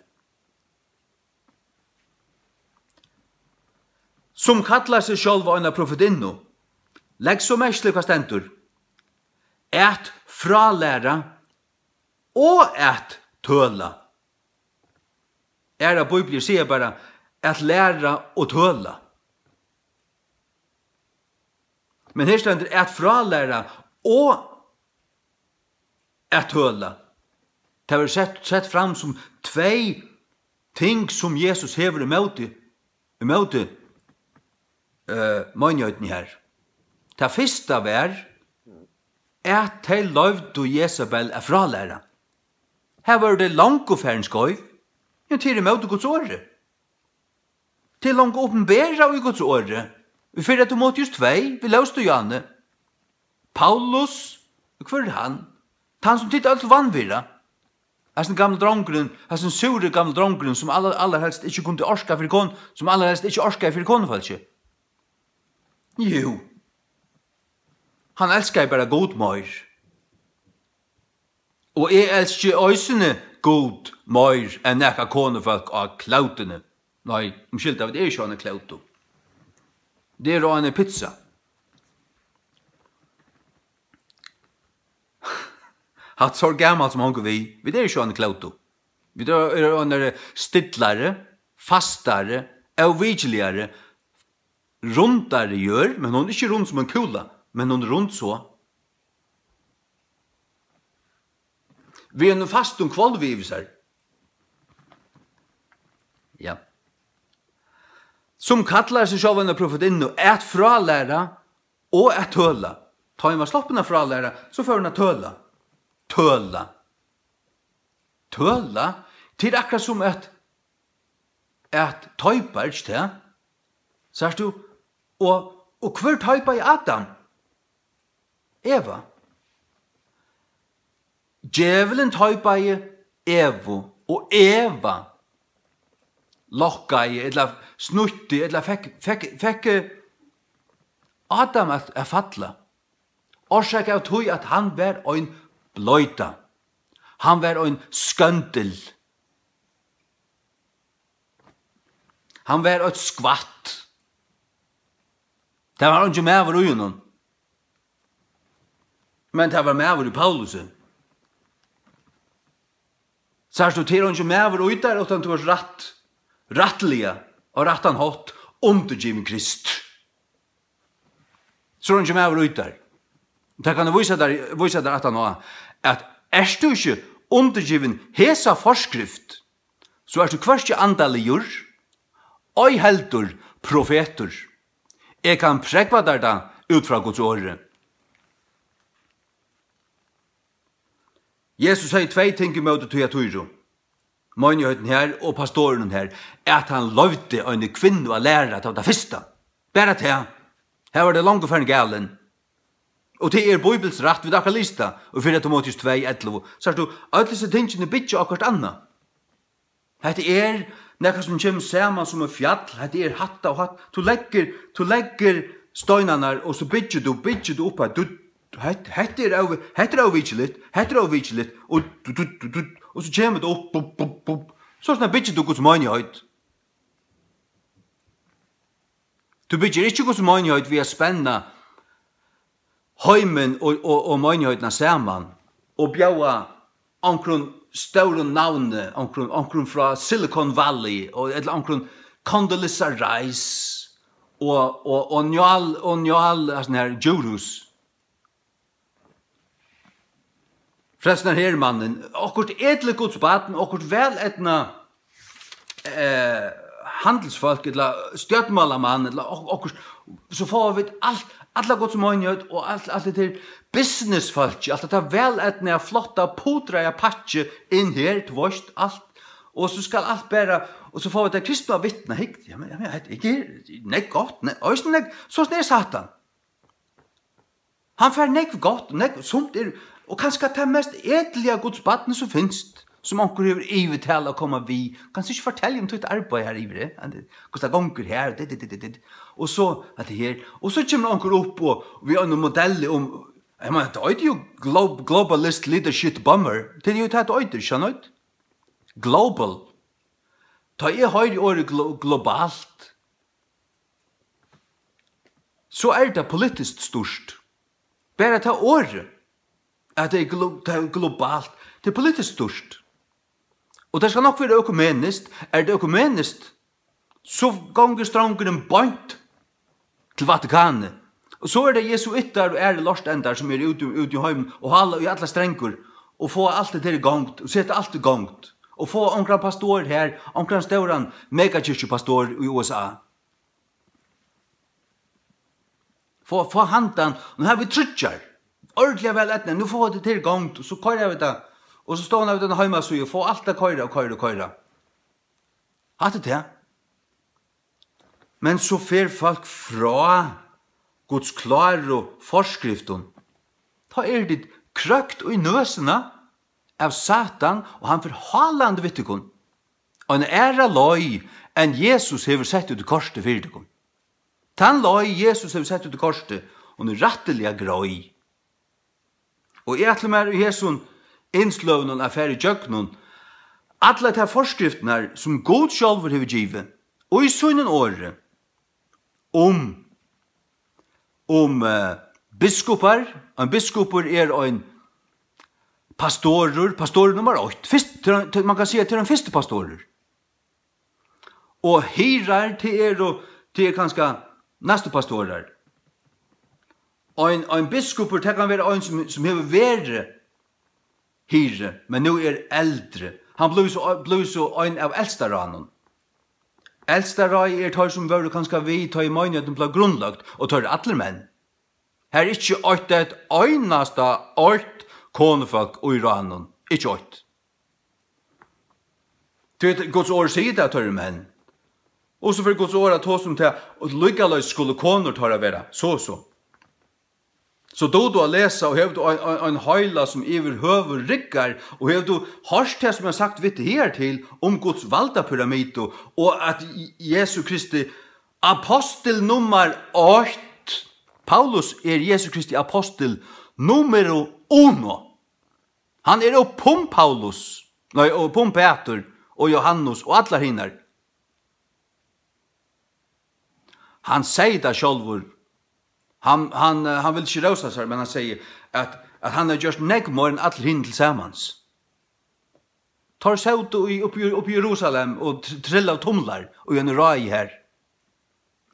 sum kallar seg sjálva eina profetinnu." Legg so merki til, hvat stendur: "At frálæra og at tøla." Aðrar bíbliur siga bara: "At læra og tøla." Men her stendur: "At frálæra og at tøla." Tað verður sett, sett fram sum tvey ting, sum Jesus hevur ímóti, ímóti, eh, meinigheitini her. Tað fyrsta var, at tey loyvdu Jesabel at frálæra. Her vóru tey longu farin skeiv. Ja, tað er ímóti Guds orði. Tað er longu opinberað í Guds orði. Í fyrra Timoteus tvey, vit lósu í áðni. Paulus, hvør er hann? Tann, sum tit øll vanvirða. Hasin gamli drongurin, hasin súri gamli drongurin, sum allar, allarhelst ikki kundi orka fyri kon-, sum allarhelst ikki orkaði fyri konufólki. Jú. Hann elskaði bara Gud meir. Og eg elski eisini Gud meir enn nakað konufólk á klótuni. Nei, umskylda, vit eru ikki á eini klótu. Vit eru á eini pizza. Hatta er so gamalt, sum hongur við. Vit eru ikki á eini klótu. Vit eru, eru á einari stillari, fastari, óvikeligari, rundari jørð, men hon er ikki rund sum ein kúla, men hon er rund so. Við einum fastum hvolvi yvir sær. Ja. Sum kallar seg sjálva eina profetinnu, at frálæra og at tøla. Tá hon var sloppin at frálæra, so fór hon at tøla. Tøla. Tøla? Tað er akkurát sum at, at teipa, er ikki tað? Sært tú? Og, og hvør teipaði Adam? Eva. Djevulin teipaði Evu, og Eva lokkaði, ella snýtti, ella fekk, fekk, fekk, eh, Adam at, at falla. Orsakað av tí, at hann var ein bloyta. Hann var ein skøndil. Hann var eitt skvatt. Tað var eingin maður í honum. Men tað var maður í Paulusi. Sært tú, tað er eingin maður í tær, uttan tú ert rætt, rættiliga og rættan hátt undirgivin Krist. So er eingin maður í tær. Tað kann eg vísa tær, vísa tær aftan á, at ert tú ikki undirgivin hesa forskrift, so ert tú hvørki andaligur, ei heldur profetur. Eg kann prógva tær tað út frá Guds orði. Jesus hevði tvey ting ímóti Tyatira, meinigheitin her og pastorinum her, at hann loyvdi eini kvinnu at læra, tað var tað fyrsta. Bara tað. Her var tað longu farin galin. Og tað er Bíbilsrætt, vit akkurát lesa tað, og fyrra Timoteus tvey ellivu. Sært tú, øll hesi tingini byggja á hvørt annað. Hetta er nakað, sum kemur saman sum eitt fjall. Hetta er hatta og hatta. Tú leggur, tú leggur steinarnar, og so byggir tú, byggir tú upp, at tú, hetta, hetta er óvi-, hetta er óvikeligt, hetta er óvikeligt, og du, du, du, du, og so kemur tað upp, upp, upp, upp. So snart byggir tú Guds meinigheit. Tú byggir ikki Guds meinigheit við at spenna heimin og, og, og meinigheitina saman og bjóða onkrum stórum navni, onkrum, onkrum frá Silicon Valley, og, ella onkrum Condoleezza Rice og, og, og Njál, og Njál, hasin her, Djurhuus. Frelsnar hermannin, okkurt edligt Guds barn, okkurt væleydnað, eh, handilsfólk, ella stjórnmálamann, ella ok-, okkurt, so fáa vit alt, alla Guds meinigheit og alt, alt hetta her businessfólkið, alt hetta væleydnaða, flotta, putraða pakki inn her, tú veist, alt. Og so skal alt bara, og so fáa vit tað kristna at vitna, hygg, ja, men, ja, men, hetta er, nei, gott, nei, eisini nei, so er Satan. Hann fær nógv gott, nógv sumt er, og kanska tað mest edliga Guds barn, sum finst, sum onkur hevur yvirtalað at koma við. Kanst tú ikki fortelja um títt arbeiði har yviri? Hvussu tað gongur har? Dit, dit, dit, dit, dit. Og so, at tað her. Og so kemur onkur upp og við einum modelli um, eg meini, tað eitur jú glo-, globalist leadership bomber. Tað er jú tað, tað eitur, skjønner du? Global. Tá eg hoyri orðið glo-, globalt, so er tað politiskt stýrt. Bara tað orðið, at tað er glo-, tað er globalt, tað er politiskt stýrt. Og tað skal nokk vera økumeniskt. Er tað økumeniskt, so gongur strongurin beint til Vatikanið. Og so er tað jesuittar og aðrir lortendar, sum eru úti, úti í heiminum og hala í allar strengur og fáa alt hetta her í gongd og seta alt í gongd og fáa onkran pastor her, onkran stóran megakirkjupastor í U S A. Fá, fá handan, nú hava vit tríggjar. Ordiliga væl eydnað, nú fáa vit tað í gongd, og so koyra vit tað, og so stovna vit eina heimasíðu, og fáa alt at koyra og koyra og koyra. Hatta er tað. Men so fer fólk frá Guds kláru forskriftum. Tá eru tit krøkt í nøsina av Satan, og hann fer hálandi við tykkum. Ein aðra leið enn Jesus hevur sett út í kortið fyri tykkum. Tann leið, Jesus hevur sett út í kortið, hon er rættiliga greið. Og eg ætli mær í hesum innsløgunum at fara í gjøgnum allar tær forskriftirnar, sum Gud sjálvur hevur givið í sínum orði um, um, eh, biskupar. Ein biskupur er ein pastorur, pastorur nummar eitt. Fyrst, til, til, man kann siga, til ein fyrsti pastorur. Og hirðar, tað eru, tað er kanska næstu pastorar. Ein, ein biskupur, tað kann vera ein, sum, sum hevur verið hirði, men nú er eldri. Hann blívur so, blívur so ein av elstaráðnum. Elstaráðið er teir, sum vóru kanska við, tá ið meinigheitin bleiv grundlagt, og teir eru allir menn. Har er ikki eitt, eitt einasta eitt konufólk í ráðnum. Ikki eitt. Tí at Guds orð sigur tað, at teir eru menn. Og so fer Guds orð at tosa um tað, og líkaleis skulu konur teirra vera so og so. So dugir tú at lesa, og hevur tú ein, ein, ein heila, sum yvirhøvur riggar, og hevur tú hoyrt tað, sum eg havi sagt við teg higartil, um Guds valdapyramidu, og at Jesu Kristi apostil nummar eitt, Paulus er Jesu Kristi apostil numero uno. Hann er uppi um Paulus, nei, uppi um Petur og Jóhannes og allar hinar. Hann segði tað sjálvur. Hann, hann, eh, hann vildi ikki rósa sær, men hann segði, at, at hann hevði gjørt nógv meir enn allir hinir til samans. Teir sótu í, uppi, uppi í Jerusalem og tr-, trillaðu tumlar í einum ráði har.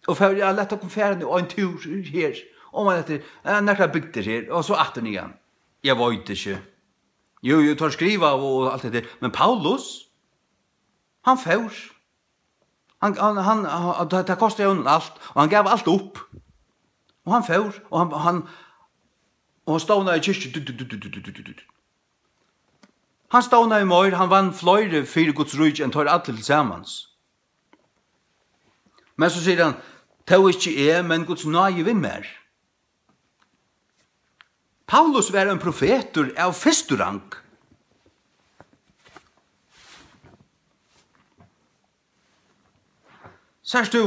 Og fóru, ja, lat okkum fara nú ein túr her, oman eftir, eh, nakrar bygdir her, og so aftur niðan. Eg veit ikki. Jú, jú, teir skrivaðu og alt hetta, men Paulus, hann fór. Hann, hann, hann, hann, tað, tað kostaði honum alt, og hann gav alt upp. Og hann fór, og hann, hann, og hann stovnaði kirkju. Du, du, du. Hann stovnaði meir, hann vann fleiri fyri Guds ríki enn teir allir til samans. Men so sigur hann, tó ikki eg, men Guds náði við mær. Paulus var ein profetur av fyrstu rang. Sært tú?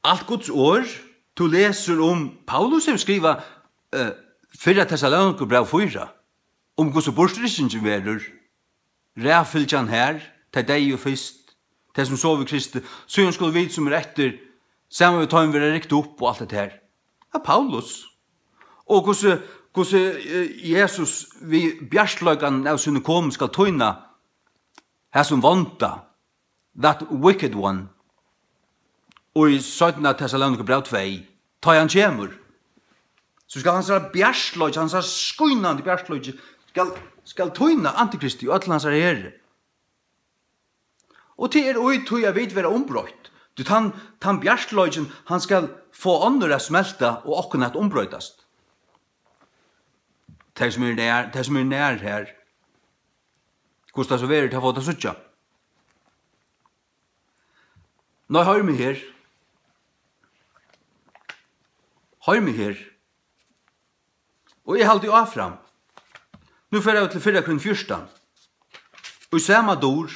Alt Guds orð, tú lesur um, Paulus hevur skrivað, eh, fyrra Tessalonikabræv fýra, um hvussu burturrykkingin verður, raðfylgjan har, tey deyðu fyrst, tey sum sova í Kristi, síðan skulu vit sum eru eftir, saman við teimum verða rykt upp og alt hetta her. Tað er Paulus. Og hvussu, hvussu, eh, Jesus við bjartleikan av síni komu skal týna hasum vonda, that wicked one, og í seinna Tessalonikabræv tvey, tá ið hann kemur, so skal hansara bjartleiki, hansara skínandi bjartleiki, skal, skal týna antikristi og øllum hansara heri. Og tað er í tí, at vit verða umbroytt. Tí tann, tann bjartleikin, hann skal fáa onnur at smelta og okkum at umbroytast. Tey sum eru nær, tey sum eru nær her. Hvussu tað so verður, tað fáa tey at síggja. Nei, hoyr meg her. Hoyr meg her. Og eg haldi áfram. Nú fara vit til fyrra Korint fjúrtan. Og í sama dur,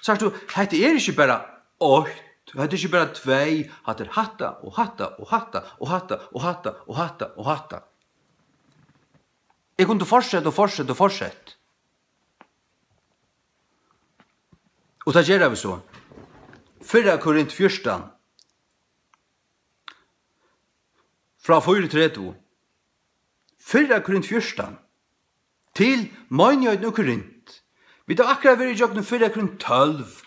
sært tú, hetta er ikki bara eitt, hetta er ikki bara tvey, hatta er hatta og hatta og hatta og hatta og hatta og hatta og hatta. Eg kundi fortsett og fortsett og fortsett. Og tað gera vit so. Fyrra Korint fjúrtan, frá fýraogtretivu. Fyrra Korint fjúrtan. Til meinigheitina í Korint. Vit hava akkurát verið ígjøgnum fyrra Korint tólv.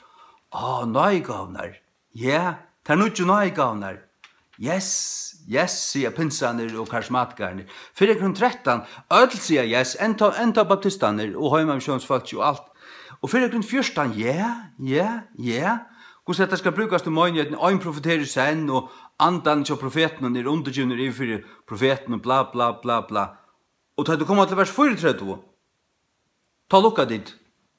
Á, náðigávurnar. Ja, tær nýggju náðigávurnar. Yes, yes, siga pinsarnir og karismatikararnir. Fyrra Korint trettan, øll siga yes, enntá, enntá baptistarnir og heimamissiónsfólkið og alt. Og fyrra Korint fjúrtan, ja, ja, ja. Hvussu hetta skal brúkast til meinigheitini, ein profeterar í senn, og andarnir hjá profetunum eru undirgivnir yvir fyri profetunum, bla, bla, bla, bla. Og tá tú kemur til vers fýraogtretivu, tá lukka tit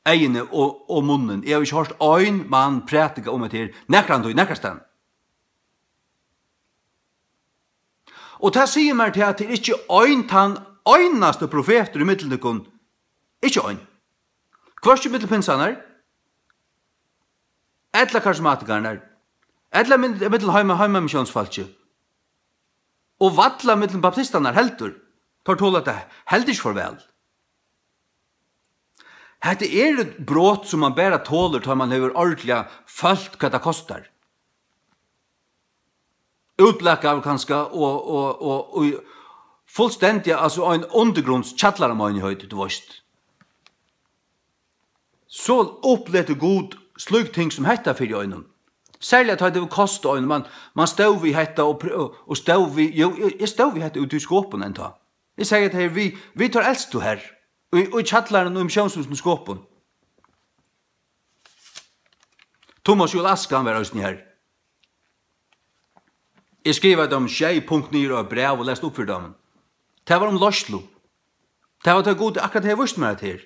eyguni og, og munnin. Eg havi ikki hoyrt ein mann prædika um hetta her nakrantíð, nakrastaðni. Og tað sigur mær tað, at tað er ikki ein tann einasti profetur í millum tykkum. Ikki ein. Hvørki millum pinsarnar, ella karismatikararnar, ella millum heima, heimamissiónsfólkið. Og valla millum baptistarnar heldur. Teir tola tað heldur ikki for væl. Hetta er eitt brot, sum mann bara tolir, tá mann hevur ordiliga følt, hvat tað kostar. Útblakaður kanska, og, og, og, og fullstendiga, altso, ein undirgrunds kjallarameinigheit, tú veist. So uppletur Gud slík ting sum hetta fyri einum. Serliga tá tað hevur kostað einum. Mann, mann stóð við hetta og pr-, og, og stóð við, jú, eg, eg stóð við hetta úti í skopun enntá. Eg segði, at her, vit, vit teir elstu her, í, í kjallaranum, í missiónshúsinum, skopun. Thomas Juul Askan var eisini her. Eg skrivaði teimum sjey punkt niður á eitt bræv og leyst upp fyri teimum. Tað var um leiðslu. Tað var, tá Gud akkurát hevði víst mær hetta her.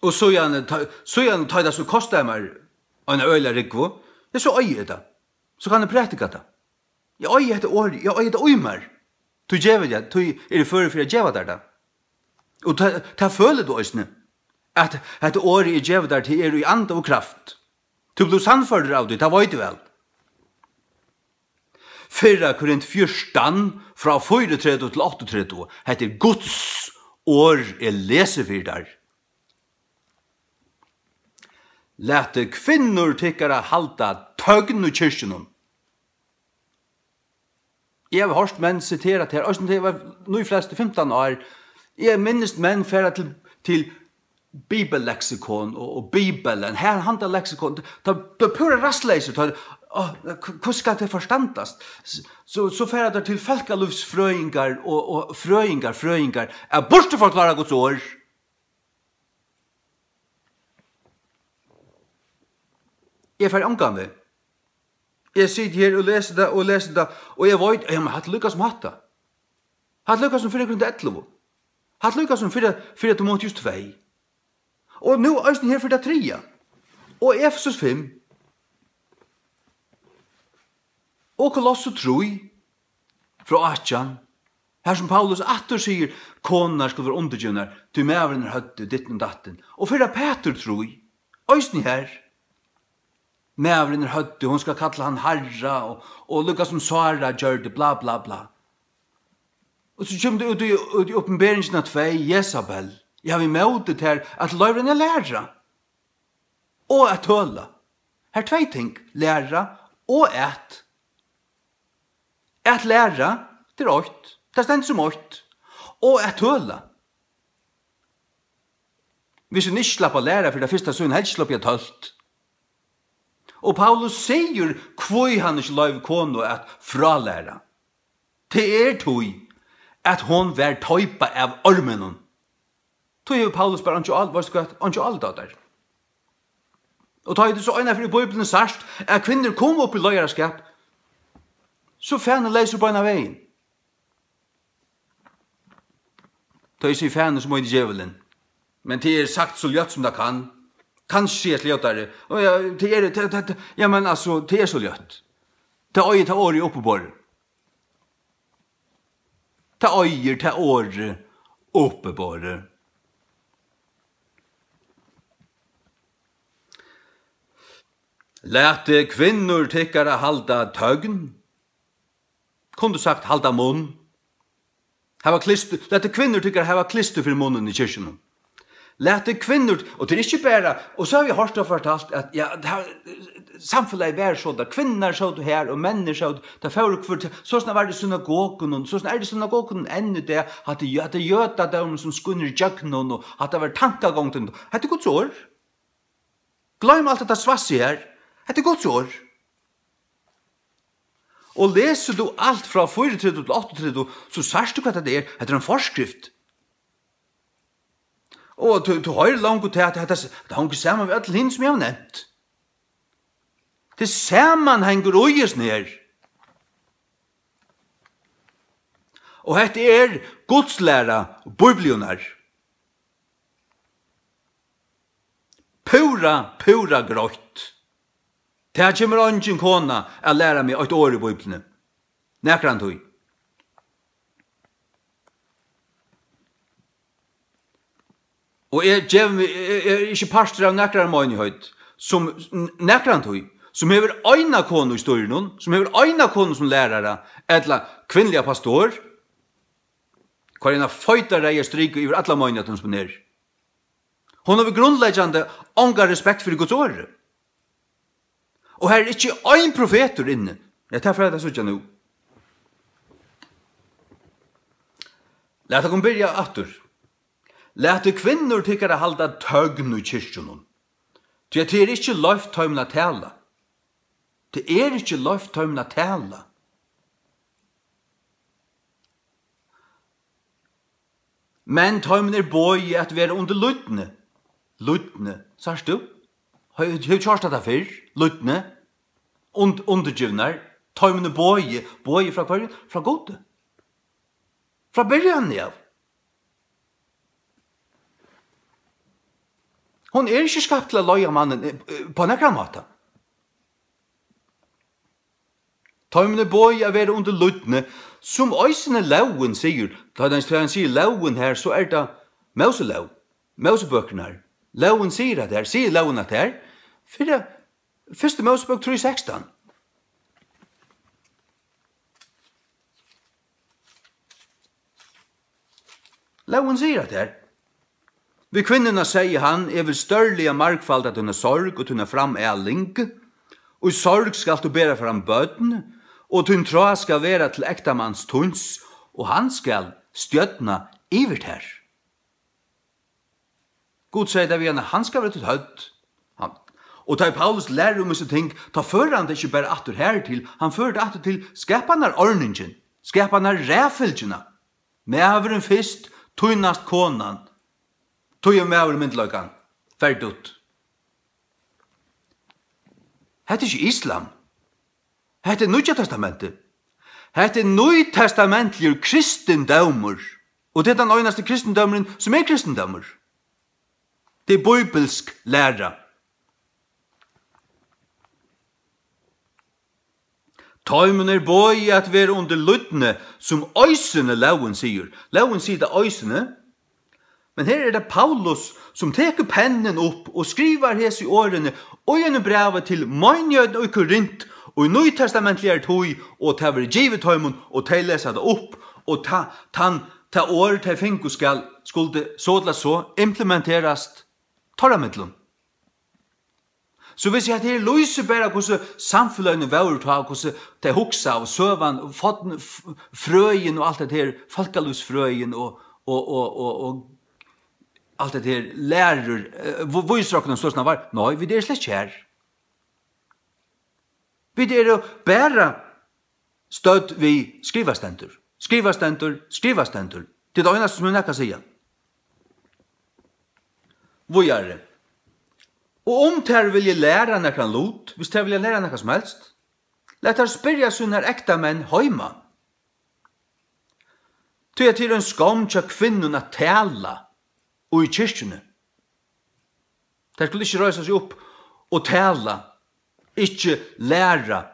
Og síðani, tá, síðani, tá tað so kostaði mær eina øgiliga rúgvu, ja, so eigi eg tað. So kann eg prædika tað. Eg eigi hetta orðið, eg eigi tað í mær. Tú gevur tað, tú ert førur fyri at geva tær tað. Og tað, tað følir tú eisini, at hetta orðið, eg gevi tær, tað er í anda og kraft. Tú blívur sannførdur av tí, tað veit eg væl. Fyrra Korint fjúrtan, frá fýraogtretivu til áttaogtretivu. Hetta er Guds orð, eg lesi fyri tær. Latið kvinnur tykkara halda tøgn í kirkjunum. Eg havi hoyrt menn sitera tað her, eisini tá eg var nýfrelstur, fimtan ár. Eg minnist menn fara til, til bibelleksikon og, og Bibelen, her, handa leksikon, tá, tá púra rættleysir, tá, á, hv-, hvussu skal tað forstandast? S-, so, so fara teir til fólkalívsfrøðingar og, og frøðingar, frøðingar, at burturforklára Guds orð. Eg fari ongan veg. Eg siti her og lesi tað og lesi tað, og eg veit, ja, men hatta er líka sum hatta. Hatta er líka sum fyrra Korint ellivu. Hatta er líka sum fyrra, fyrra Timoteus tvey. Og nú eisini her fyri tað triðja. Og Efesus fimm. Og Kolossu trý, frá átjan, har sum Paulus aftur sigur, konurnar skulu vera undirgivnar, tí maðurin er høvdið, ditten og datten. Og fyrra Pætur trý, eisini har, maðurin er høvdið, hon skal kalla hann harra, og, og líka sum Sára gjørdi, bla, bla, bla. Og so kemur tað út í, út í Opinberingina tvey, Jesabel, eg havi ímóti tær, at tú loyvir henni at læra. Og at tøla. Her er tvey ting, læra og at. At læra, tað er eitt. Tað stendur sum eitt. Og at tøla. Viss hon ikki slapp at læra fyri tað fyrsta, so hevði hon helst ikki sloppið at tølt. Og Paulus sigur, hví hann ikki loyvir konu at frálæra. Tað er tí, at hon var teipa av orminum. Tí hevur Paulus bara einki ál-, veitst tú hvat, einki álit á tær. Og tá er tað so einaferð í Bíbliuni sært, at kvinnur koma upp í leiðaraskap, so fana leysur beinan vegin. Tá eg sigi fana, so meini eg djevulin. Men tað er sagt so ljótt sum tað kann. Kanska sigast ljótari. Og ja, tað er, tað, tað, tað, ja, men altso, tað er so ljótt. Tað eigur tað orðið uppiborið. Tað eigur tað orðið uppiborið. Latið kvinnur tykkara halda tøgn. Kundi sagt halda munn. Hava klistur, latið kvinnur tykkara hava klistur fyri munnin í kirkjunum. Latið kvinnur, og tað er ikki bara, og so havi eg hoyrt og fortalt at, ja, tað, samfelagið var so, at kvinnurnar sótu her, og menninir sótu, tað fóru hvør til, so soleiðis var tað í synagogunum, so soleiðis er tað í synagogunum enn í dag, at tað, at tað er jødadómurin sum skínur ígjøgnum, og at tað var tankagongdin. Hetta er Guds orð. Gloym alt hetta svassið her. Hetta er Guds orð. Og lesur tú alt frá fýraogtretivu til áttaogtretivu, so sært tú hvat hetta er. Hetta er ein forskrift. Og tú, tú hoyrir longu til at hetta, hetta hongur saman við øll hini sum eg havi nevnt. Tað er samanhangur í hesum her. Og hetta er gudslæra Bibliunnar. Púra, púra greitt. Tað kemur eingin kona at læra meg eitt orð í Bíbliuni. Nakrantíð. Og eg gevi meg, eg, eg eri ikki partur av nakrari meinigheit, sum n-, nakrantíð, sum hevur eina konu í stýrinum, sum hevur eina konu sum lærara, ella kvinnliga pastor, koyr eina feita reyða striku yvir alla meinigheitina sum hon er. Hon hevur grundleggjandi onga respekt fyri Guds orði. Og her er ikki ein profetur inni. Ja, tað fara vit at síggja nú. Lat okkum byrja aftur. Latið kvinnur tykkara halda tøgn í kirkjunum, tí at tað er ikki loyvt teimum at tala. Tað er ikki loyvt teimum at tala. Men teimum er boðið at vera undir lýdni. Lýdni, sært tú? Hevur, hevur tú hoyrt hetta fyrr? Lýdni. Und-, undirgivnar. Teimum er boðið. Boðið frá hvørjum? Frá Gudi. Frá byrjanini av. Hon er ikki skapt til at leiða mannin, eh, eh, á nakran máta. Teimum er boðið at vera undir lýdni, sum eisini lógin sigur. Tá hann, tá hann sigur lógin her, so er tað Móselóg, Mósebøkurnar. Lógin sigur at her, sigur lógin at her, fyri fyrstu Mósebók trý sekstan. Lógin sigur at her. Við kvinnuna segði hann: Eg vil stórliga margfalda tína sorg og tína framaling. Í sorg skalt tú bera fram børn, og tín trá skal vera til ektamanns tíns, og hann skal stjórna yvir tær. Gud segði tað við hana: Hann skal vera títt høvd. Hann. Og tá ið Paulus lærir um hesi ting, tá førir hann tað ikki bara aftur her til, hann førir tað aftur til skapanarordningin, skapanarraðfylgjuna. Maðurin fyrst, tí næst konan. Tí er maðurin myndugleikan. Ferdigt. Hetta er ikki islam. Hetta er Nýggja Testamentið. Hetta er nýtestamentligur kristindómur. Og tað er tann einasti kristindómurin, sum er kristindómur. Tað er bíbilsk læra. Teimum er boðið at vera undir lýdni, sum eisini lógin sigur. Lógin sigur tað eisini. Men her er tað Paulus, sum tekur pennin upp og skrivar hesi orðini í einum brævi til meinigheitina í Korint, í nýtestamentligari tíð, og tað verður givið teimum, og tey lesa tað upp, og ta, tann, tað orð, tey fingu, skal, skuldi so ella so implementerast teirra millum. So hvis eg hetta her lýsir bara, hvussu samfeløgini vóru tá, og hvussu tey hugsa, og søgan, og forn-, f-, frøin og alt hetta her, fólkalívsfrøin og, og, og, og, og alt hetta her, lærur, eh, ví-, vísir okkum, soleiðis var. Nei, vit eru slett ikki her. Vit eru bara stødd við skrivað stendur. Skrivað stendur, skrivað stendur. Tað er tað einasta, sum er nakað at siga. Víðari. Og um tær vilja læra nakran lut, hvis tær vilja læra nakað sum helst, lat tær spyrja sínar ektamenn heima. Tí at tað er ein skomm hjá kvinnum at tala í kirkjuni. Tær skulu ikki reisa seg upp og tala, ikki læra,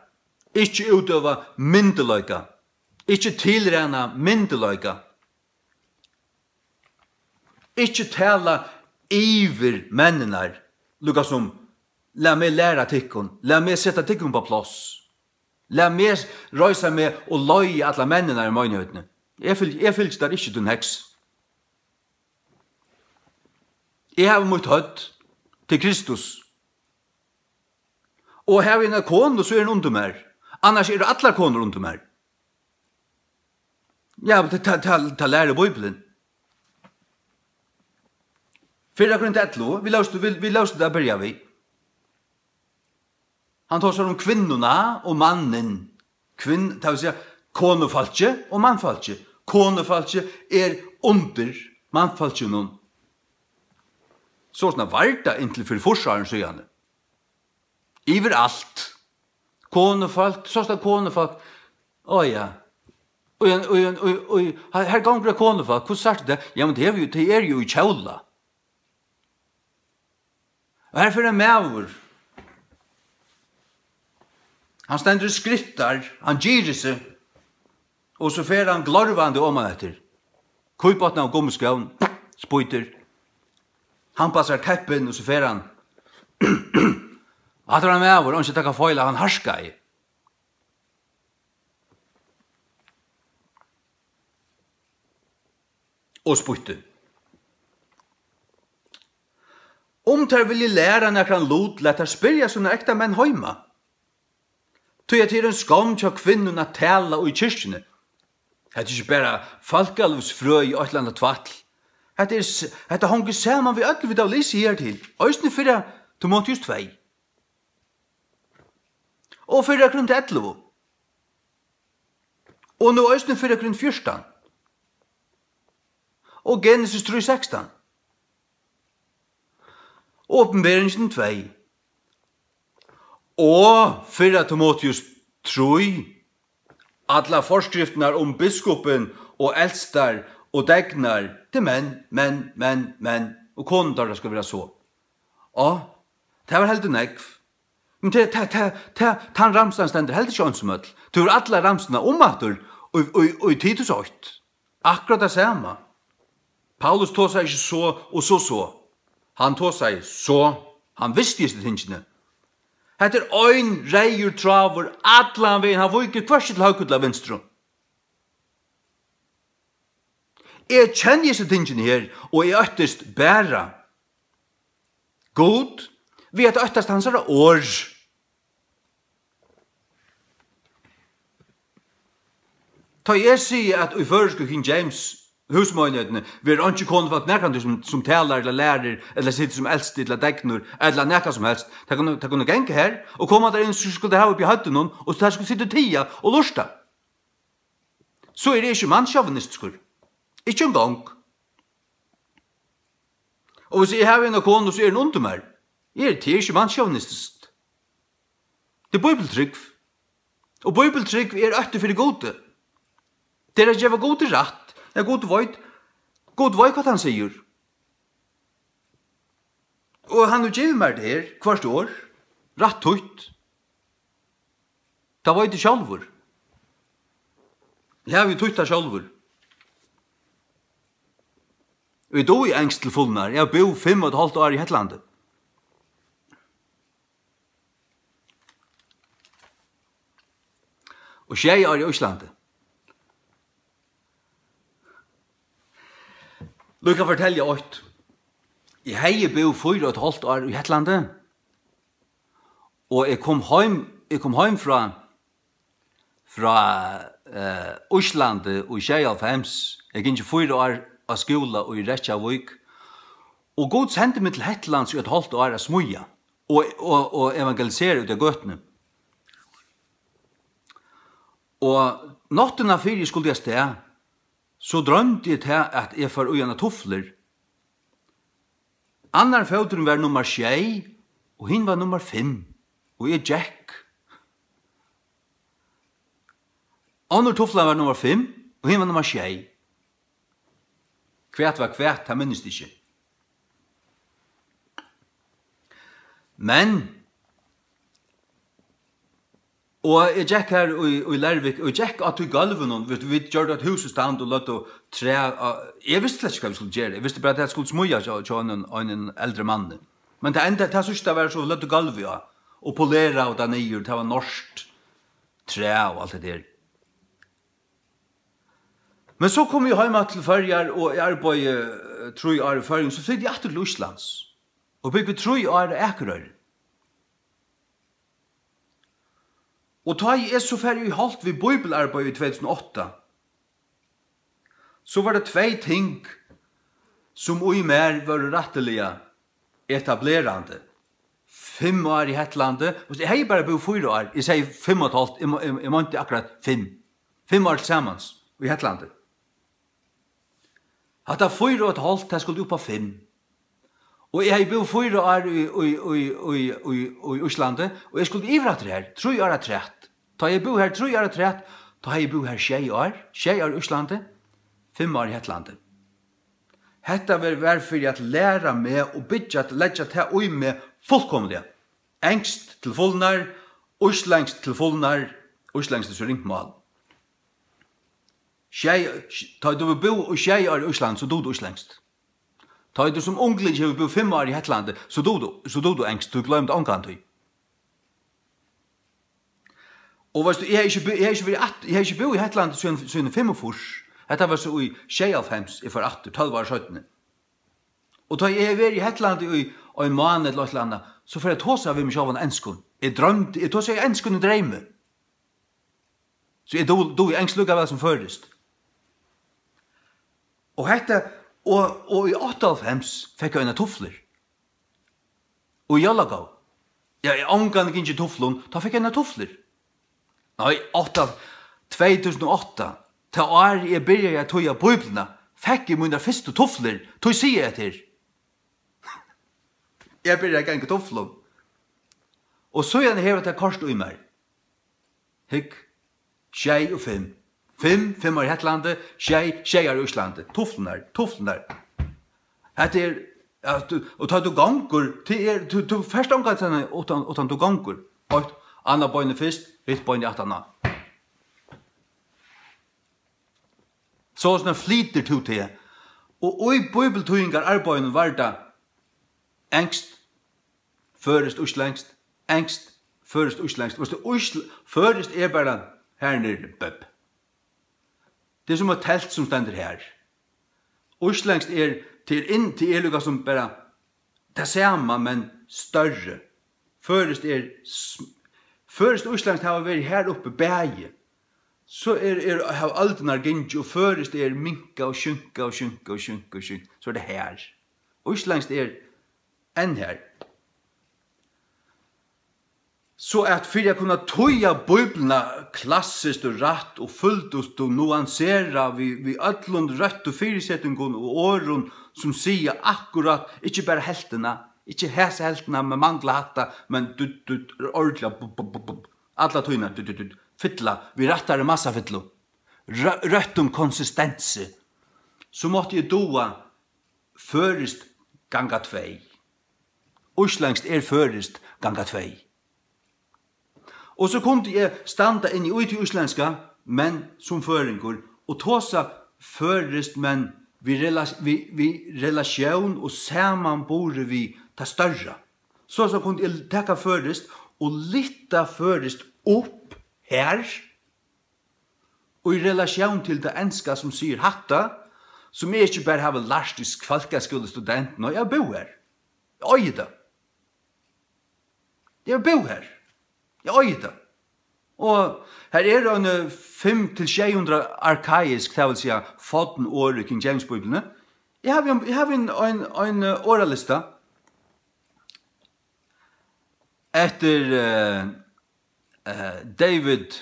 Ikki útøva myndugleika. Ikki tilræna myndugleika. Ikki tala yvir menninar, líka sum, lat meg læra tykkum, lat meg seta tykkum upp á pláss. Lat meg reisa meg og leiða allar menninar í meinigheitini. Eg fylgi, eg fylgi tær ikki til heks. Eg havi mítt høvd til Kristus. Og havi eg eina konu, so er hon undir mær. Annars eru allar konur undir mær. Ja, men tað, tað, tað, tað lærir Bíblian. Fyrra Korint ellivu, vit lósu, vit, vit lósu tað at byrja við. Hann tosar um kvinnuna og mannin. Kvinn-, tað vil siga, konufólkið og mannfólkið. Konufólkið er undir mannfólkinum. Sostatt var tað inntil fyri fýrs árum síðani. Yviralt. Konufólk, sostatt konufólk. Á ja. Og, og, og, og, og her, her gongur eitt konufólk. Hvussu sært tað? Ja, men tey eru jú, tey eru jú í kjóla. Og her fer ein maður. Hann stendur og skrittar, hann girðir seg. Og so fer hann glorvandi oman eftir. Kýpbotnaðum gummiskóm, spýtur. Hann passar teppin og so fer hann. Hatta var ein maður, hann skal taka feil, hann harkaði. Og spýtti. Um tær vilja læra nakran lut, lat tær spyrja sínar ektamenn heima. Tí at tað er ein skomm hjá kvinnum at tala í kirkjuni. Hetta er ikki bara fólkalívsfrøði og eitt ella annað tvætl. Hetta er s-, hetta hongur saman við øllum, vit hava lisið her til. Eisini fyrra Timoteus tvey. Og fyrra Korint ellivu. Og nú eisini fyrra Korint fjúrtan. Og Genesis trý sekstan. Opinberingin tvey. Og fyrra Timoteus trý. Allar forskriftirnar um biskupin og eldstar og degnar, til menn, menn, menn, menn, og konur teirra skal vera so. Á, tað var heldur nógv. Men tað, tað, tað, tað, tann ramsan stendur heldur ikki eins um øll. Tú hevur allar ramsurnar umaftur í, í, í Titus eitt. Akkurát tað sama. Paulus tosar ikki so og so so. Hann tosar so. Hann visti hesi tingini. Hetta er ein reyður tráður allan vegin. Hann víkur hvørki til høgru ella vinstru. Eg kenni hesi tingini her, og eg óttist bara Gud, við at óttast hansara orð. Tá eg sigi, at í føroysku King James húsmeinigheitini verður einki konufólk nakrantíð sum, sum talar ella lærir ella situr sum elsti ella degnur ella nakað sum helst, tað kunnu, tað kunnu ganga har og koma tær inn, so skulu tær hava upp í høvdinum og tær skulu sita og tiga og lurta. So eri eg ikki mannssjåvinistiskur. Ikki eingong. Og hvis eg havi eina konu, so er hon undir mær. Eg eri, tað er ikki mannssjåvinistiskt. Tað er bíbliutrúgv. Og bíbliutrúgv er ótti fyri Gudi. Tað er at geva Gudi rætt. Ja, Gud veit, Gud veit, hvat hann sigur. Og hann hevur givið mær tað her, hvørt orð, rætt týtt. Tað veit eg sjálvur. Eg havi jú týtt tað sjálvur. Og eg dugi enskt til fulnar. Eg havi búð fimm og eitt hálvt ár í Hetlandi. Og sjey ár í Íslandi. Líka fortelja eitt. Eg hevði búð fýra og eitt hálvt ár í Hetlandi, og eg kom heim, eg kom heim frá, frá, eh, Íslandi í sjeyoghálvfems. Eg gingi fýra ár á skúla í Reykjavík, og Gud sendi meg til Hetlands í eitt hálvt ár at smíða og, og, og evangelisera úti á gøtuni. Og náttina fyri eg skuldi avstað, so droymdi eg tað, at eg fór í eina tuflur. Annar fóturin var nummar sjey, og hin var nummar fimm, og eg gekk. Onnur tuflan var nummar fimm, og hin var nummar sjey. Hvat var hvat, tað minnist eg ikki. Men Og eg gekk her í, í Leirvík, og eg gekk á tí gólvinum, vit, vit gjørdu eitt hús í stand og løgdu træ á, eg visti slett ikki, hvat vit skuldu gera. Eg visti bara, at tað skuldi smíðast hjá, hjá einum, einum eldri manni. Men tað enda, tað síðsta var, so løgdu gólvið á, og poleraðu tað niður, tað var norskt træ og alt det der. Men so kom eg heim aftur til Føroyar, og eg arbeiði, eh, trý ár í Føroyum, so flytti eg aftur til Íslands, og búgvi trý ár á Akureyri. Og tá eg so fari í holt við bíbelarbeiði í tvey túsund og átta, so var tað tvey ting, sum í mær vóru rættiliga etablerandi. Fimm ár í Hetlandi, og eg hevði bara búð fýra ár, eg segði fimm og eitt hálvt, eg, mo- eg, eg meinti akkurát fimm. Fimm ár til samans í Hetlandi. Hatta fýra og eitt hálvt, tað skuldi upp á fimm. Og eg hevði búð fýra ár í, í, í, í, í, í Íslandi, og eg skuldi yvir aftur her, trý ár afturat. Tá eg búði her trý ár afturat, tá hevði eg búð her sjey ár, sjey ár í Íslandi, fimm ár í Hetlandi. Hetta var, var fyri at læra meg og byggja, leggja tað í meg fullkomiliga. Enskt til fulnar, íslendskt til fulnar, íslendskt er so ringt mál. Sjey, tá tú hevur búð í sjey ár í Íslandi, so dugir tú íslendskt. Tá tú sum unglingur hevur búð fimm ár í Hetlandi, so dugir tú, so dugir tú enskt, tú gloymir tað ongantíð. Og veitst tú, eg hevði ikki bú-, eg hevði ikki verið at-, eg hevði ikki búð í Hetlandi síðan, síðan fimmogfýrs. Hetta var so í sjeyoghálvfems, eg fór aftur, tólv ár seinni. Og tá eg hevði verið í Hetlandi í ein mánað ella eitt ella annað, so fór eg at tosa við meg sjálvan á enskum. Eg droymdi, eg tosaði enskum í dreymi. So eg dugi, dugi enskt líka væl sum føroyskt. Og hetta, og, og í áttaoghálvfems fekk eg eina tuflur. Og jólagávur. Ja, eg ongan gingið í tuflum, tá fekk eg eina tuflur. Nei, átta, tvey túsund og átta, tað árið eg byrjaði at týða Bíbliuna, fekk eg mínar fyrstu tuflur, tí sigi eg tær. Eg byrjaði at ganga í tuflum. Og síðan hevur tað koyrt í mær. Hygg, sjey og fimm. Fimm, fimm ár í Hetlandi, sjey, sjey ár í Íslandi. Tuflurnar, tuflurnar. Hetta er, ja, tú, og tá tú gongur, tað er, tú, tú fert ongan stað uttan, uttan tú gongur. Eitt, annað beinið fyrst, hitt beinið aftaná. Soleiðis flytur tú teg. Og í bíbeltýðingararbeiðinum var tað enskt, føroyskt, íslendskt, enskt, føroyskt, íslendskt. Veitst tú, ísl-, føroyskt er bara her niðri, bøb. Tað er sum eitt telt sum stendur her. Íslendskt er, tað er inn, tað er líka sum bara tað sama, men størri. Føroyskt er sm-, føroyskt og íslendskt hava verið her uppi bæði. So er, er, hava øldirnar gingið, og føroyskt er minkað og sjunkað og sjunkað og sjunkað og sjunkað. So er tað her. Íslendskt er enn her. So at fyri at kunna týða Bíbliuna klassiskt og rætt og fyldigt og nuanserað við, við øllum røttu fyrisetingum og orðum, sum siga akkurát, ikki bara helvtina, ikki hesa helvtina, men mangla hatta, men dutt, dutt, ordiliga, bu, bu, bu, bu, alla tíðina, dutt, dutt, dutt, fylla, við rættari massafyllu, rø-, røttum konsistensi, so mátti eg duga føroyskt ganga tvey. Íslendskt er føroyskt ganga tvey. Og so kundi eg standa inni í tí íslendska, men sum føroyingur, og tosa føroyskt, men við rela-, við, við relatión og samanburði við tað størra. So, so kundi eg taka føroyskt og lyfta føroyskt upp her, og í relatión til tað enska, sum sigur hatta, sum eg ikki bara havi lært í fólkaskúla student, nei, eg havi búð her. Eg eigi tað. Eg havi búð her. Eg eigi tað. Og her eru eini, eh, fimm til sjey hundrað arkaisk, tað vil siga forn orð í King James Bíbliuni. Eg havi ein, eg havi ein, ein, ein, eh, orðalista eftir, eh, eh, David,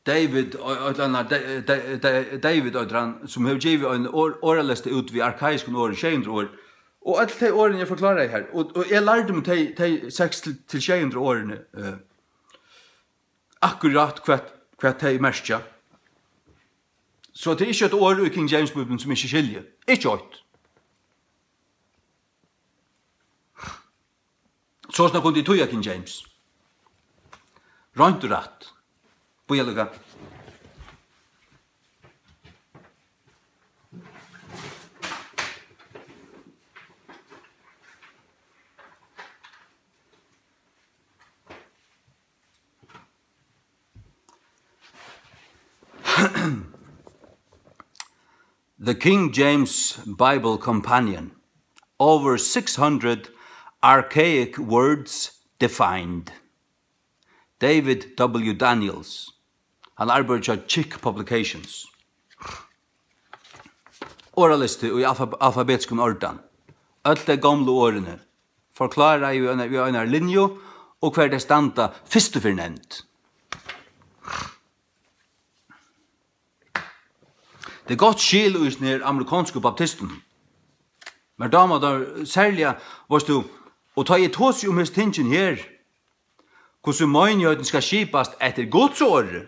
David, og, og, og, Da-, Da-, Da-, David, eitur hann, sum hevur givið ein or-, orðalista út við arkaiskum orðum, sjey hundrað orð. Og øll tey orðini, eg forkláraði her, og, og eg lærdi meg tey, tey seks til, til sjey hundrað orðini, eh, akkurát hvat, hvat tey merkja. So tað er ikki eitt orð í King James Bíbliuni, sum eg ikki skilji. Ikki eitt. Sostatt kundi eg týða King James. Reint og rætt. Bíða líka. The King James Bible Companion. Over six hundred archaic words defined. David W. Daniels. Hann arbeiðir hjá Chick Publications. Orðalisti í alfa-, alfabetiskum ordan. Øll tey gomlu orðini. Forkláraði í eina, í einari linju, og hvar tey standa fyrstu ferð nevnd. Tað er gott skil í hesum her amerikansku baptistunum. Mær dámar tað serliga, veitst tú, og tá eg tosi um hesi tingini her, hvussu meinigheitin skal skipast eftir Guds orði,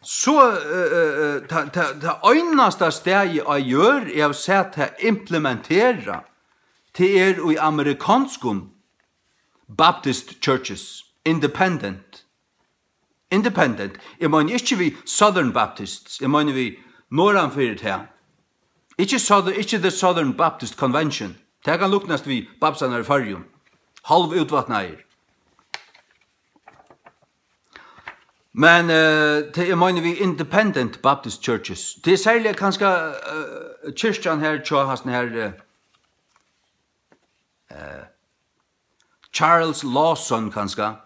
so, eh, eh, eh, ta, ta, ta einasta staði á jørð, eg havi sæð tað implementerað, tað er í amerikanskum Baptist churches, independent. Independent. Eg meini ikki við Southern Baptists, eg meini við norðanfyri tað. Ikki Southern, ikki The Southern Baptist Convention. Tað kann líknast við baptistarnar í Føroyum. Hálvútvatnaðir. Men, eh, tað eg meini við independent Baptist churches, tað er serliga kanska, eh, kirkjan her, hjá hasum her, eh, eh, Charles Lawson kanska.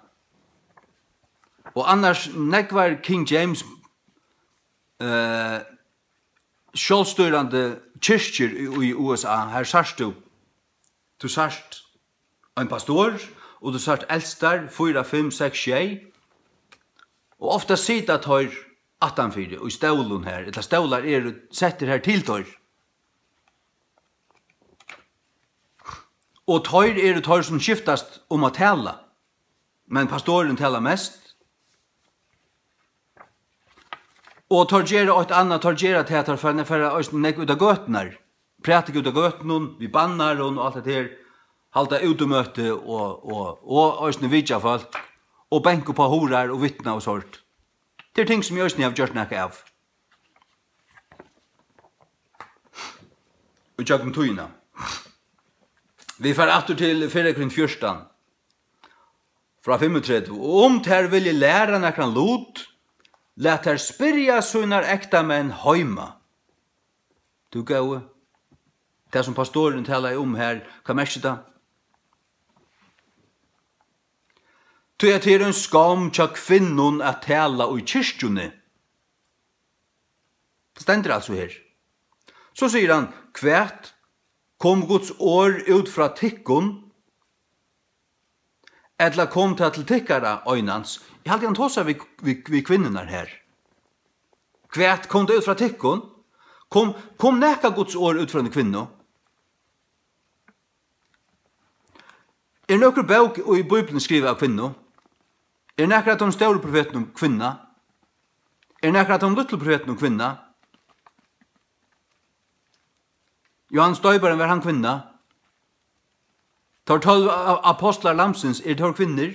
Og annars nógvar King James, eh, sjálvstýrandi kirkjur í, í U S A, har sært tú, tú sært ein pastor, og tú sært eldstar, fýra, fimm, seks, sjey, og ofta sita teir aftanfyri í stólum her, ella stólar eru settir her til teir. Og teir eru teir, sum skiftast um at tala, men pastorin talar mest. Og teir gera eitt annað, teir gera tað, at teir fara, fara eisini nógv út á gøturnar, prædika út á gøtunum, við bannerum og alt hetta her, halda útimøti og, og, og eisini vitja fólk, og banka upp á hurðar og vitna og sovorðið. Tað er ting, sum eg eisini havi gjørt nakað av í gjøgnum tíðina. Vit fara aftur til Fyrra Korint fjúrtan, frá fimmogtretivu. Og um tær vilja læra nakran lut, lat tær spyrja sínar ektamenn heima. Tú góði, tað sum pastorin talaði um her, hvat merkir tað? Tí at tað er ein skomm hjá kvinnum at tala í kirkjuni. Tað stendur altso her. So sigur hann: Hvat, kom Guds orð út frá tykkum, ella kom tað til tykkara einans? Eg haldi, hann tosar við, við, við kvinnurnar her. Hvat, kom tað út frá tykkum? Kom, kom nakað Guds orð út frá eini kvinnu? Er nøkur bók í Bíbliuni skrivað av kvinnu? Er nakar av teimum stóru profetunum kvinna? Er nakar av teimum lítlu profetunum kvinna? Jóhannes Doyparin, var hann kvinna? Teir tólv a-, apostlar Lambsins, eru teir kvinnur?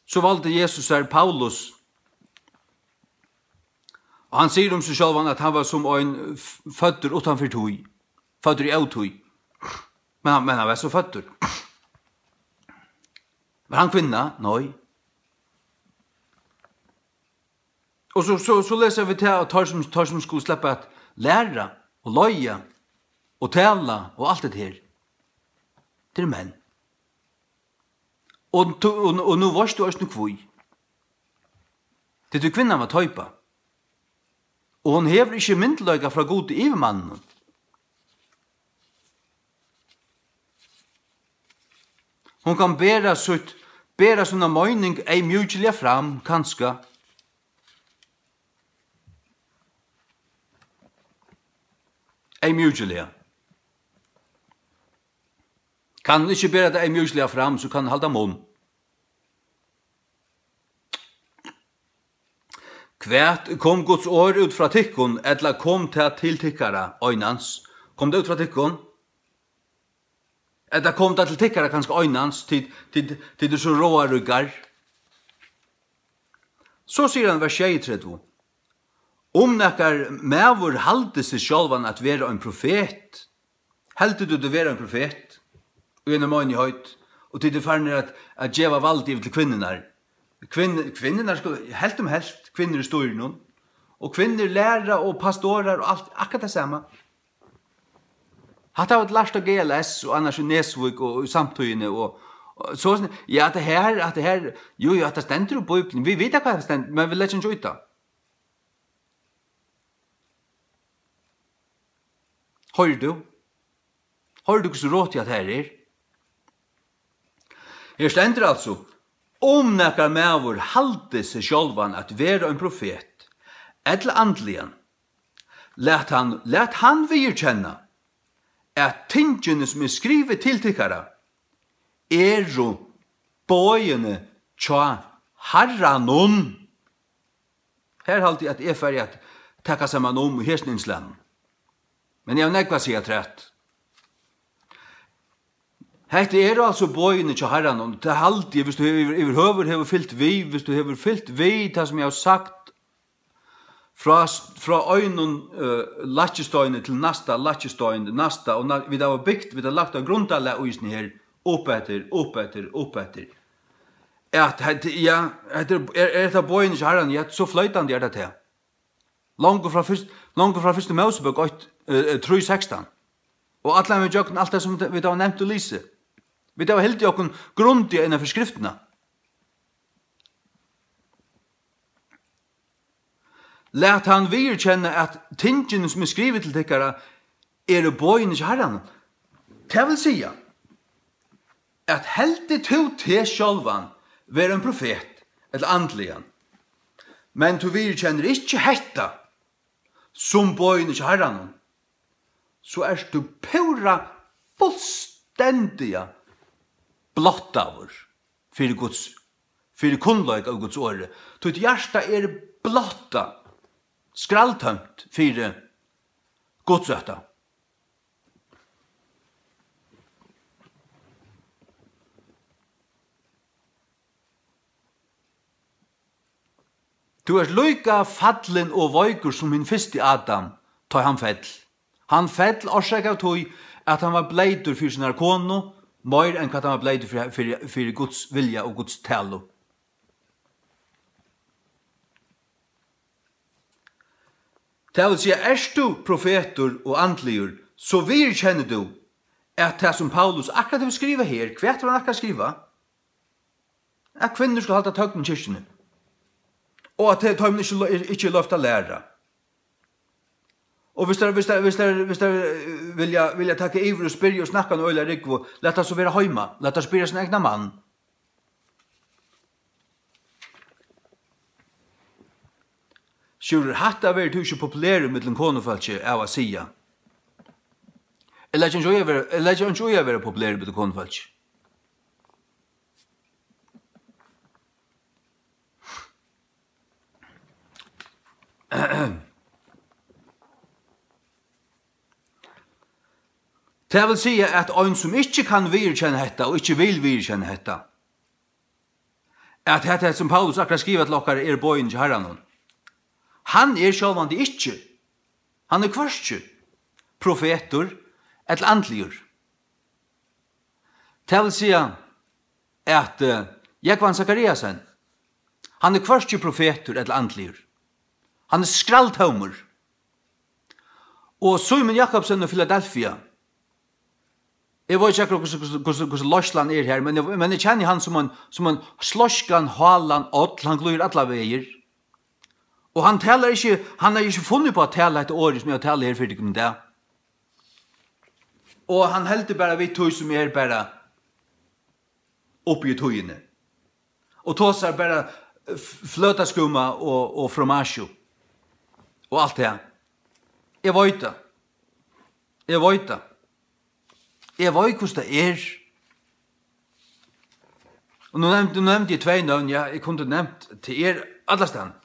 So valdi Jesus sær Paulus. Og hann sigur um seg sjálvan, at hann var sum ein f-, føddur uttan fyri tíð, føddur í ótíð. Men hann, men hann var so føddur. Var hann kvinna? Nei. Og so, so, so lesa vit her, at teir sum, teir sum skulu sleppa at læra og leiða og tala og alt hetta her, tað eru menn. Og tú, og, og nú veitst tú eisini hví. Tí, tí kvinnan var teipa. Og hon hevur ikki myndugleika frá Gudi yvir manninum. Hon kann bera sítt, bera sína meining eyðmjúkiliga fram, kanska. Eyðmjúkiliga. Kann hon ikki bera tað eyðmjúkiliga fram, so kann hon halda munn. Hvat, kom Guds orð út frá tykkum, ella kom tað til tykkara einans? Kom tað út frá tykkum? Ella kom tað til tykkara kanska einans, tit, tit, tit eru so ráðaríkar. So sigur hann, vers sjeyogtretivu: Um nakar maður haldi seg sjálvan at vera ein profet, heldur tú, tú vera ein profet í eini meinigheit, og tit eru farnir at, at geva vald yvir til kvinnurnar? Kvinn-, kvinnurnar skulu, helt um helt, kvinnur í stýrinum, og kvinnur læra og pastorar og alt, akkurát tað sama. Hatta hava vit lært á G L S og annars í Nesvík og í samtíðini og, og so, ja, hatta her, hatta her, jú, jú, hatta stendur í Bíbliuni. Vit vita, hvat hatta stendur, men vit leggja ikki í tað. Hoyrir tú? Hoyrir tú, hvussu rotið hatta her er? Her stendur altso: Um nakar maður haldi seg sjálvan at vera ein profet, ella andligan, lat hann, lat hann viðurkenna, at tingini, sum er skrivað til tykkara, eru boðini hjá Harranum. Her haldi eg, at eg fari at taka saman um í hesum innslagnum. Men eg havi nógv at siga afturat. Hetta eru altso boðini hjá Harranum. Tað haldi eg, viss tú hevur, yvirhøvur hevur fylgt við, viss tú hevur fylgt við tað, sum eg havi sagt, frá, frá einum, eh, lækkisteini til næsta lækkistein, næsta, og na-, vit hava bygt, vit hava lagt eitt grundarlag í hesum her, upp eftir, upp eftir, upp eftir. At hetta, ja, hetta er, er, er hetta boðini hjá Harranum? Ja, so floytandi er tað tað. Longu frá fyrst, longu frá fyrstu Mósebók eitt, eh, eh, trý sekstan. Og allan vegin gjøgnum alt tað, sum vit hava nevnt og lisið. Vit hava hildið okkum grundiga innanfyri skriftina. Lat hann viðurkenna, at tingini, sum er skrivað til tykkara, eru boðini hjá Harranum. Tað vil siga, at heldur tú teg sjálvan vera ein profet ella andligan, men tú viðurkennir ikki hetta sum boðini hjá Harranum, so ert tú púra fullstendiga blottaður fyri Guds, fyri kunnleika av Guds orði. Títt hjarta er blottað, skralltómt fyri Guds ótta. Tú ert líka fallin og veikur sum hin fyrsti Adam, tá hann fell. Hann fell orsakað av tí, at hann var bleytur fyri sínari konu, meir enn hvat hann var bleytur fyri, fyri, fyri Guds vilja og Guds talu. Tað vil siga, ert tú profetur og andligur, so viðurkennir tú, at tað, sum Paulus akkurát hevur skrivað her, hvat hevur hann akkurát skrivað? At kvinnur skulu halda tøgn í kirkjuni, og at tey, teimum ikki, ikki er loyvt at læra. Og viss tær, viss tær, viss tær, viss tær, eh, vilja, vilja taka yvir og spyrja og snakka um øgiliga rúgvu, lat tað so vera heima. Lat tær spyrja sín egna mann. Sjúrður, hatta verður tú ikki populerur millum konufólki av at siga. Eg leggi ikki í at vera, eg leggi ikki í at vera populerur millum konufólki. Tað vil siga, at ein, sum ikki kann viðurkenna hetta og ikki vil viðurkenna hetta, at hetta, sum Paulus akkurát skrivar til okkara, er boðini hjá Harranum, hann er sjálvandi ikki, hann er hvørki profetur ella andligur. Tað vil siga, at, eh, Jógvan Zachariasen, hann er hvørki profetur ella andligur. Hann er skralltómur. Og Símun Jakobsen í Filadelfia, eg veit ikki akkurát, hvussu, hvussu, hvussu, hvussu leiðslan er her, men eg, men eg kenni hann sum ein, sum ein sloyskan, hálan oll, hann glíður allar vegir. Og hann talar ikki, hann hevur ikki funnið upp á at tala hetta orðið, sum eg havi talað her fyri tykkum í dag. Og hann heldur bara við tí, sum er bara uppi í tíðini. Og tosar bara, eh, f-, fløtaskúma og, og fromasju og alt tað. Eg veit tað. Eg veit tað. Eg veit, hvussu tað er. Og nú nevndi, nú nevndi eg tvey nøvn, ja, eg kundi nevnt, tað er allastaðni.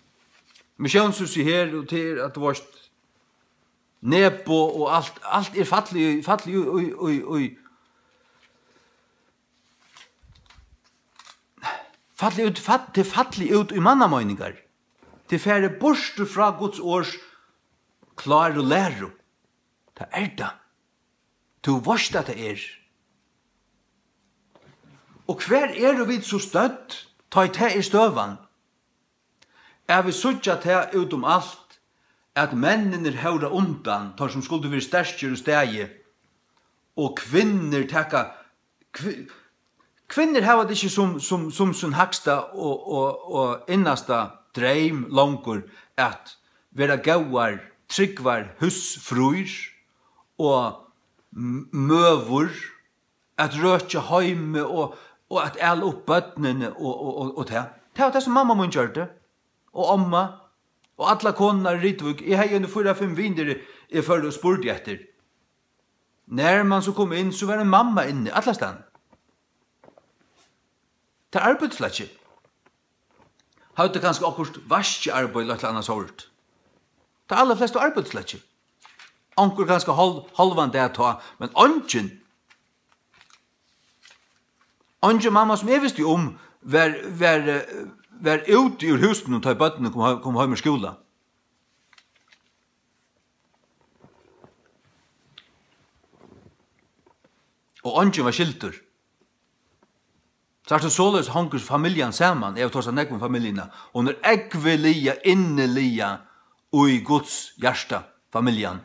Missiónshúsið her, og tað er, at tú veitst, Nebo og alt, alt er fallið í, fallið í, í, í, í, Fallið út, fall, tað er fallið út í mannameiningar. Tað er farið burtur frá Guds orðs kláru læru. Tað er tað. Tú veitst, at tað er. Og hvar eru vit so stødd, tá ið tað er støðan? At vit síggja tað út um alt, at menninir hóra undan, teir sum skuldu verið sterkir í staðin, og kvinnur taka, kvi-, kvinnur hava tað ikki sum, sum, sum sín hægsta og, og, og innasta dreym longur at vera góðar, trúgvar húsfrúir og m-, møður, at røkja heimið og, og at ala upp børnini og, og, og, og tað. Tað var tað, sum mamma mín gjørdi, og omma, og allar konurnar í Rituvík. Eg hevði eini fýra, fimm vinir, eg fór og spurdi eftir. Nær man so kom inn, so var ein mamma inni, allastaðni. Tað er arbeiðssløkið. Høvdu kanska okkurt vaskiarbeiði ella eitt ella annað sort. Tey allarflestu arbeiðssløkið. Onkur kanska hálv-, hálvan dag tá, men eingin, eingin mamma, sum eg visti um, var, var, eh, var úti úr húsinum, tá ið børnini komu heim, komu heim úr skúla. Og eingin var skildur. Sært tú, soleiðis hongur familjan saman. Eg havi tosað nógv um familjuna. Hon er ógvuliga inniliga í Guds hjarta, familjan.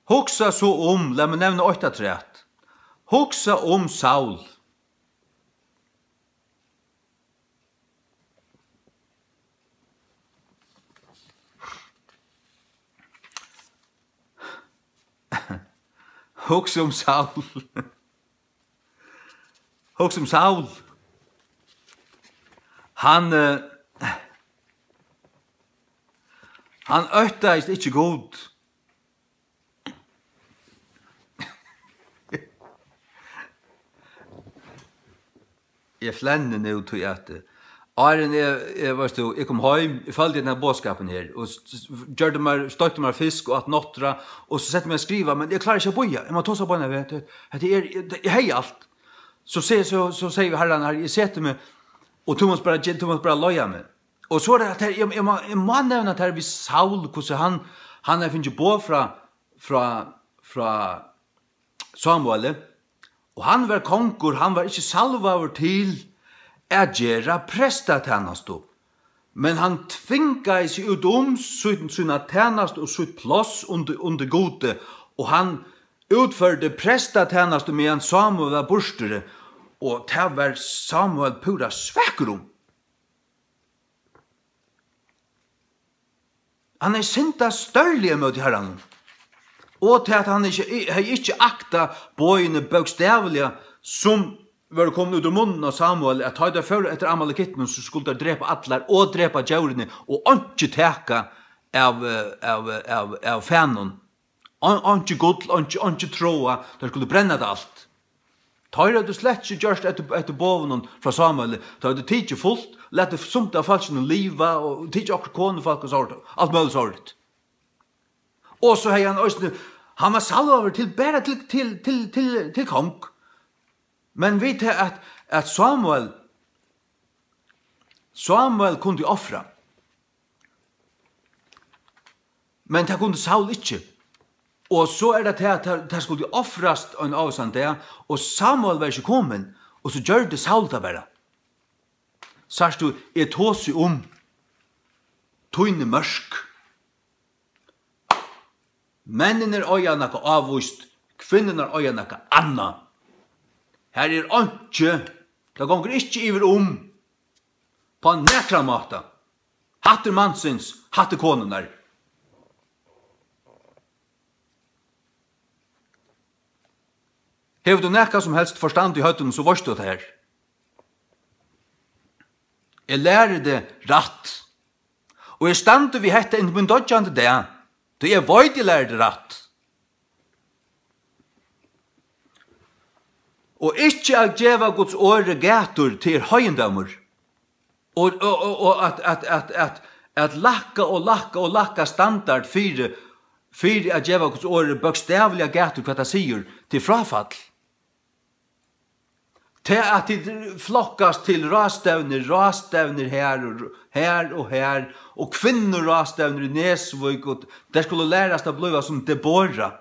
Hugsa so um, lat meg nevna eitt afturat. Hugsa um Saul. Hugsa um Saul. Hugsa um Saul. Hann, eh, hann óttaðist ikki Gud. Eg flenni nú, tí at, eh, áðrenn eg, eg, veitst tú, eg kom heim, eg føldi hendan boðskapin her, og s-, s-, gjørdi mær, stoykti mær fisk og át nátturða, og so setti meg at skriva, men eg klári ikki at bíða, eg má tosa beinanvegin, hetta, hetta er, eg, eg hevði alt. So seg-, so, so segði Harrin, Harri, eg seti meg, og tú mást bara ge-, tú mást bara leiða meg. Og so er tað at her, eg, eg má, eg má nevna tað við Saul, hvussu hann, hann hevði fingið boð frá, frá, frá Sámueli, og hann var kongur, hann var ikki salvaður til at gera prestatænastu, men hann tvingaði seg út um sín, sína tænastu og sítt pláss undir, undir Gudi, og hann útførdi prestatænastu, meðan Sámuel var burturi, og tað var Sámuel púra svakur um. Hann hevði syndað stórliga ímóti Harranum. Og til at hann ikki, hevði ikki aktað boðini bókstavliga, sum vóru komin út úr munninum á Sámuel, at tá teir fóru eftir Amalekittunum, so skuldu teir drepa allar og drepa djórini og einki taka av, eh, av, av, av fænum. Ein-, einki gull, einki, einki tráa, teir skuldu brenna tað alt. Teir høvdu slett ikki gjørt eftir, eftir boðunum frá Sámueli, teir høvdu tikið fult, latið sumt av fólkinum liva og tikið okkurt konufólk og so alt møguligt sort. Og so hevði hann eisini, hann var salvaður til, bara til, til, til, til, til kong. Men við tað at, at Sámuel, Sámuel kundi ofra. Men tað kundi Saul ikki. Og so er tað tað, at tað, tað skuldi ofrast ein ávísan dag, og Samuel var ikki komin, og so gjørdi Saul tað bara. Sært tú, eg tosi um tíni mørk. Menninir eiga nakað ávíst, kvinnurnar eiga nakað annað. Har er einki, tað gongur ikki yvir um, á nakran máta. Hatt er mansins, hatt er konunnar. Hevur tú nakað sum helst forstand í høvdinum, so veitst tú tað her. Eg læri teg rætt. Og eg standi við hetta inn til mín doyggjandi dag, tí eg veit, eg læri teg rætt. Og ikki at geva Guds orði gætur, tað er heiðindómur. Og, og, og, og at, at, at, at, at lækka og lækka og lækka standard fyri fyri at geva Guds orði bókstavliga gætur, hvat tað sigur, til fráfall. Tað, at tit flokkast til ráðstevnur, ráðstevnur her og, her og her, og kvinnuráðstevnur í Nesvík, og tær skulu lærast at blíva sum Debora.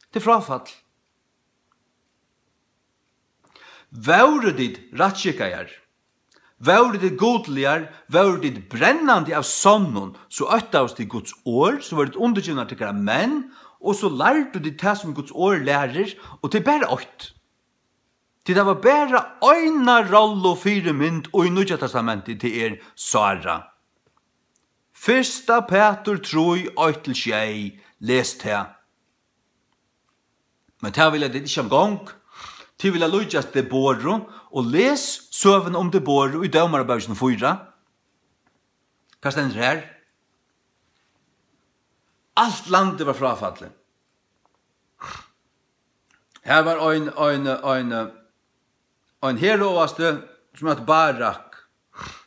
Tað er fráfall. Vóru tit rættskikkaðar, vóru tit gudligar, vóru tit brennandi av sonnum, so óttaðust tit Guds orð, so vóru tit undirgivnar tykkara menn, og so lærdu tit tað, sum Guds orð lærir, og tað er bara eitt. Tit hava bara eina rollu og fyrimynd í Nýggja Testamenti, tað er Sára. Fyrsta Pætur trý, eitt til sjey, les tað. Men tað vilja tit ikki eingong. Tit vilja líkjast Deboru og les søguna um Deboru í Dómarabókini fýra. Hvat stendur her? Alt landið var fráfallið. Her var ein, ein, ein, ein heroðasti, sum æt Barak,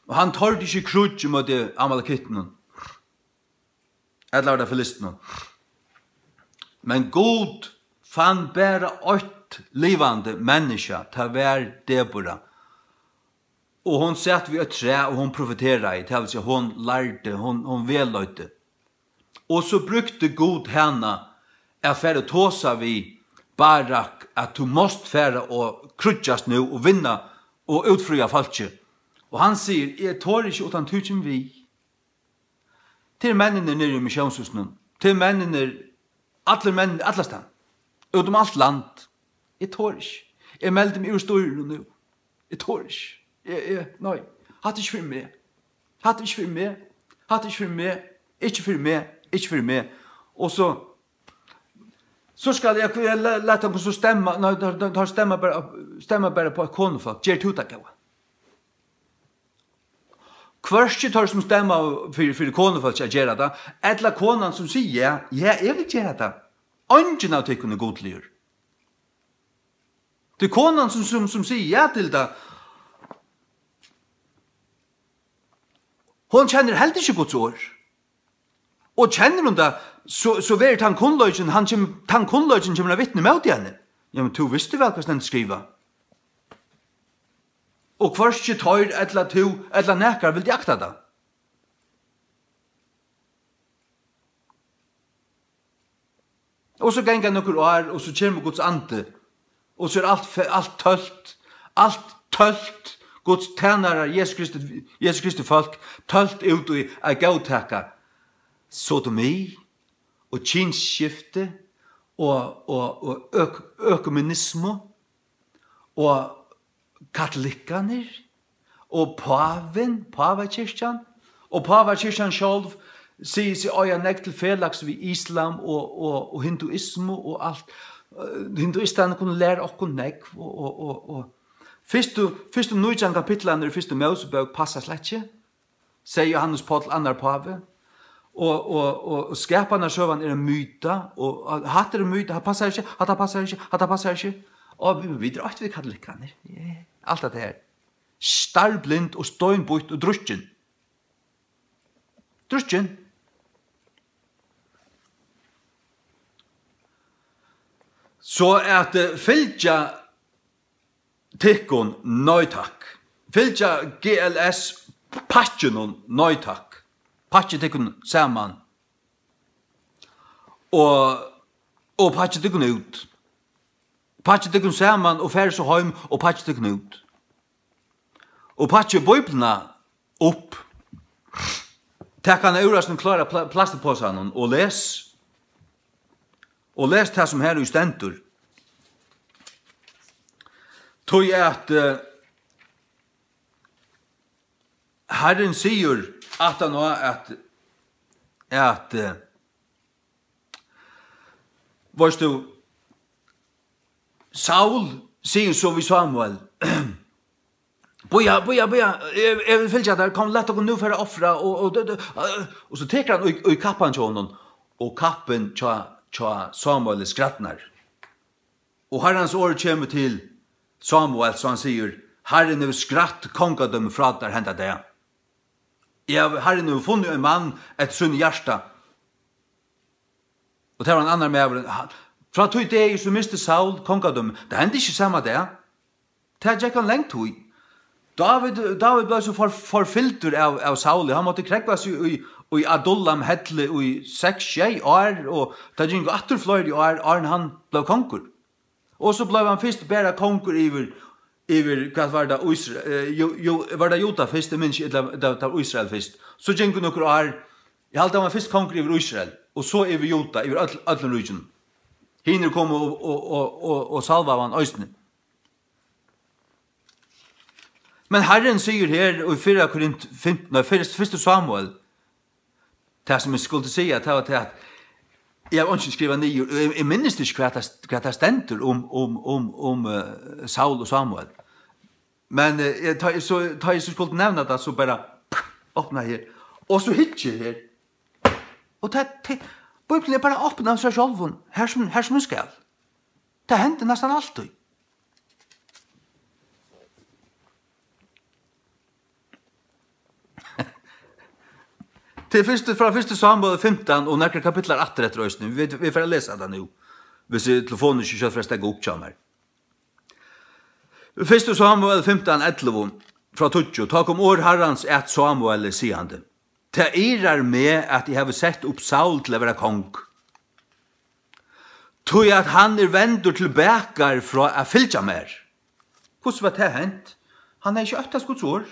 og hann tordi ikki kríggj ímóti amalekittunum, ella var tað filistunum. Men Gud fann bara eitt livandi menniskja, tað var Debora. Og hon sat við eitt træ, og hon profeteraði, tað vil siga, hon lærdi, hon, hon vegleiddi. Og so brúkti Gud hana at fara og tosa við Barak, at tú mást fara og kríggjast nú og vinna og útfría fólkið. Og hann sigur, eg tori ikki uttan tú kemur við. Til menninir niðri í missiónshúsinum, til menninir, allir menninir, allastaðni, út um alt land. Eg tori ikki. Eg meldi meg úr stýrinum nú. Eg tori ikki. Eg, eg, nei. Hatta er ikki fyri meg. Hatta er ikki fyri meg. Hatta er ikki fyri meg. Ikki fyri meg. Ikki fyri meg. Og so, so skal eg, eg la-, lata okkum so stemma, nei, teir, teir, teir stemma bara, stemma bara upp á eitt konufólk. Ger tú tað, góða. Hvørki teir, sum stemma fyri, fyri konufólki at gera tað, ella konan, sum sigur, ja, ja, eg vil gera tað. Eingin av tykkum er gudligur. Tí konan, sum, sum, sum sigur ja til tað, hon kennir heldur ikki Guds orð. Og kennir hon tað, so, so verður tann kunnleikin, hann kemur, tann kunnleikin kemur at vitna ímóti henni. Jamen, tú visti væl, hvat stendur skrivað. Og hvørki teir ella tú ella nakar vildi akta tað. Og so ganga nøkur ár, og so kemur Guds andi, og so er alt fe-, alt tølt, alt tølt, Guds tænarar, Jesu Kristi, Jesu Kristi fólk, tølt út í at góðtaka sodomi og kynsskifti og, og, og øk-, økumenismu og katolikkarnir og pávin, pávakirkjan, og pávakirkjan sjálv sigur seg eiga nógv til felags við islam og, og, og hinduismu og alt. Eh, hinduistarnir kunnu læra okkum nógv og, og, og, og fyrstu, fyrstu nítjan kapitlarnir í fyrstu Mósebók passa slett ikki, segði Jóhannes Páll, annar pávi. Og, og, og, og skapanarstøðan er ein myta, og, og hatta er ein myta, hatta passar ikki, hatta passar ikki, hatta passar ikki. Og vit, vit eru eitt við katolikkarnir. Ja, alt hetta her. Starblind og steinbýtt og drukkin. Drukkin. So at, eh, fylgja tykkum, nei takk. Fylgja G L S pakkinum, nei takk. Pakkið tykkum saman. Og, og pakkið tykkum út. Pakkið tykkum saman og farið so heim og pakkið tykkum út. Og pakkið Bíbliuna upp. Tak hana úr hasum klára pla-, plastikposanum og les. Og les tað, sum har í stendur. Tí at, eh, Harrin sigur aftan á at, at, eh, veitst tú, Saul sigur so við Samuel, bíða, bíða, bíða, eg, eg vil fylgja tær, kom, lat okkum nú fara at ofra, og, og, og, og, og so tekur hann í, í kappan hjá honum, og kappin hjá, hjá Samuel skrædnar. Og Harrans orð kemur til Samuel, so hann sigur, Harrin hevur skrætt kongadømi frá tær henda dag. Eg havi, Harrin hevur funnið ein mann eftir sínum hjarta. Og tað var ein annar maður. Hann, frá tí degi, so misti Saul kongadømi. Tað hendi ikki sama dag. Tað gekk ein lang tíð. David, David bleiv so for-, forfylgdur av, av Sauli. Hann mátti krógva seg í, í Adullam helli í seks, sjey ár, og tað gingu aftur fleiri ár, áðrenn hann bleiv kongur. Og so bleiv hann fyrst bara kongur yvir, yvir, hvat var tað, Ísra-, eh, Jú-, Jú-, var tað Juda fyrst, eg minnist ikki, ella tað, tað var Ísrael fyrst. So gingu nøkur ár, eg haldi, hann var fyrst kongur yvir Ísrael, og so yvir Juda, yvir øll, øllum ríkinum. Hinir komu og, og, og, og, og salvaðu hann eisini. Men Harrin sigur her í fyrra Korint fimtan, nei, fyrst-, fyrstu Samuel, tað sum eg skuldi siga, tað var tað, at eg havi einki skrivað niður, og eg, eg minnist ikki, hvat tað, hvat tað stendur um, um, um, um, eh, Saul og Samuel. Men, eh, eg, tá eg so, tá eg so skuldi nevna tað, so bara opna her. Og so hyggi eg her. Og tað, tað, Bíblian er bara opnað av sær sjálvum, her sum, her sum hon skal. Tað hendir næstan altíð. Til fyrstu, frá fyrstu Samuel fimtan og nakrar kapitlar aftur eftir eisini. Vit, vit fara at lesa tað nú. Hvis eg, telefonin ikki skjótt fer at steðga upp hjá mær. Fyrstu Samuel fimtan ellivu, frá tíggju. Tá kom orð Harrans at Samueli, sigandi: Tað irrar meg, at eg havi sett upp Saul til at vera kong, tí at hann er vendur til bakar frá at fylgja mær. Hvussu var tað hent? Hann hevði ikki óttast Guds orð.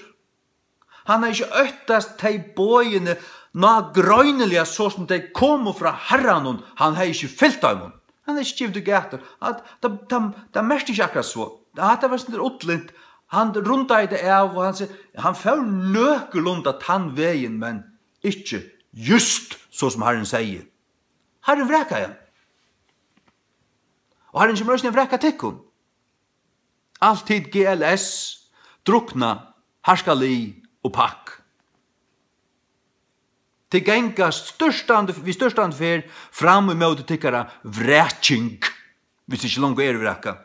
Hann hevði ikki óttast tey boðini, nágreiniliga so sum tey komu frá Harranum. Hann hevði ikki fylgt teimum. Hann hevði ikki givið tí gætur. At, tað, tað, tað merkti ikki akkurát so. Hatta var sindur ullingt. Hann rundaði tað av, og hann seg, hann fór nøkulunda tann vegin, men ikki júst so sum Harrin segði. Harrin vrakaði hann. Og Harrin kemur eisini at vraka tykkum. Alt tit G L S, drukna, harðska lið og pakk. Tit ganga størtandi, við størtandi ferð fram ímóti tykkara vraking, hvis ikki longu er vrakað.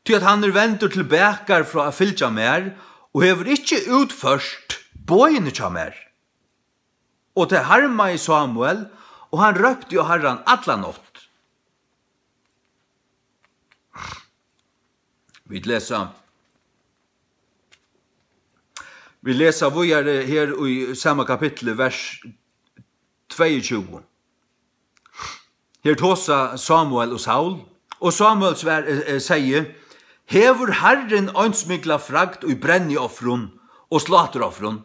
Tí at hann er vendur til bakar frá at fylgja mær, og hevur ikki útført boðini hjá mær. Og tað harmaði Samuel, og hann rópti á Harran alla nátt. Vit lesa, vit lesa víðari her í sama kapitli, vers tveyogtjúgu. Her tosa Samuel og Saul, og Samuel svar, eh, eh, segði: Hevur Harrin eins mikla fragd í brenniofrum og sláturoffrum?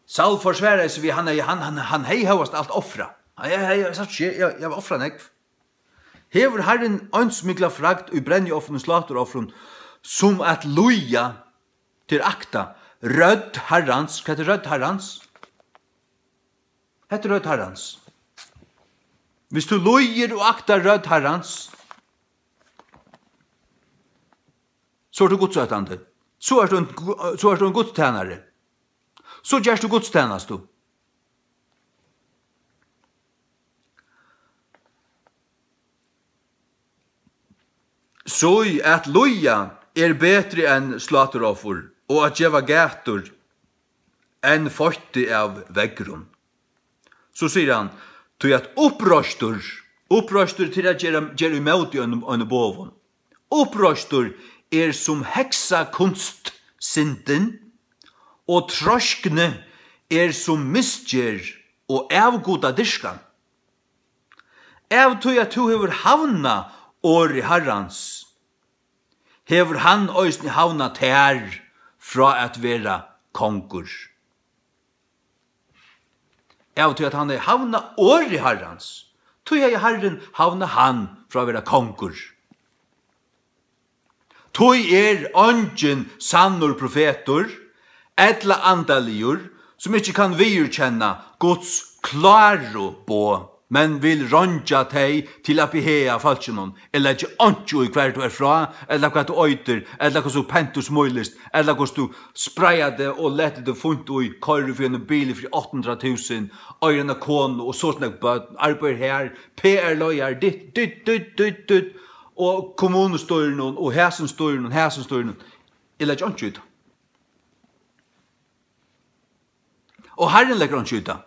Saul forsvaraði seg við, hann hevði, hann, hann, hann hevði hóast alt ofrað. Hann hevði, hevði sagt: "Sjá, eg, eg havi ofrað nógv." Hevur Harrin eins mikla fragd í brenniofrum og sláturoffrum, sum at lýða til akta rødd Harrans? Hvat er rødd Harrans? Hetta er rødd Harrans. Hvis tú lýðir og aktar rødd Harrans, so ert tú gudsóttandi. So ert tú ein gu-, so ert tú ein gudstænari. So gert tú gudstænastu. So at lýða er betri enn sláturoffur, og at geva gætur enn feitti av vegrum. So sigur hann: Tí at uppreistur, uppreistur til at gera, gera ímóti einum, einum boðum. Uppreistur er sum heksakunstsyndin, og treiskni er sum misgerð og avgudadyrkan. Av tí at tú hevur havnað orði Harrans, hevur hann eisini havnað tær frá at vera kongur. Av tí at hann hevði havnað orði Harrans, tí hevði Harrin havnað hann frá at vera kongur. Tí er eingin sannur profetur ella andaligur, sum ikki kann viðurkenna Guds kláru boð, men vil reingja tey til at behaga fólkinum, eg leggi einki í, hvar tú ert frá, ella hvat tú eitur, ella hvussu pent tú smílist, ella hvussu tú spreiðar teg og letur teg fínt í, koyrir fyri einum bili fyri átta hundrað túsund, eigur eina konu og so nógv børn, arbeiðir har, P R-leiðari, ditt, ditt, ditt, ditt, ditt, og kommunustýrinum, og hasum stýrinum, hasum stýrinum. Eg leggi einki í tað. Og Harrin leggur einki í tað.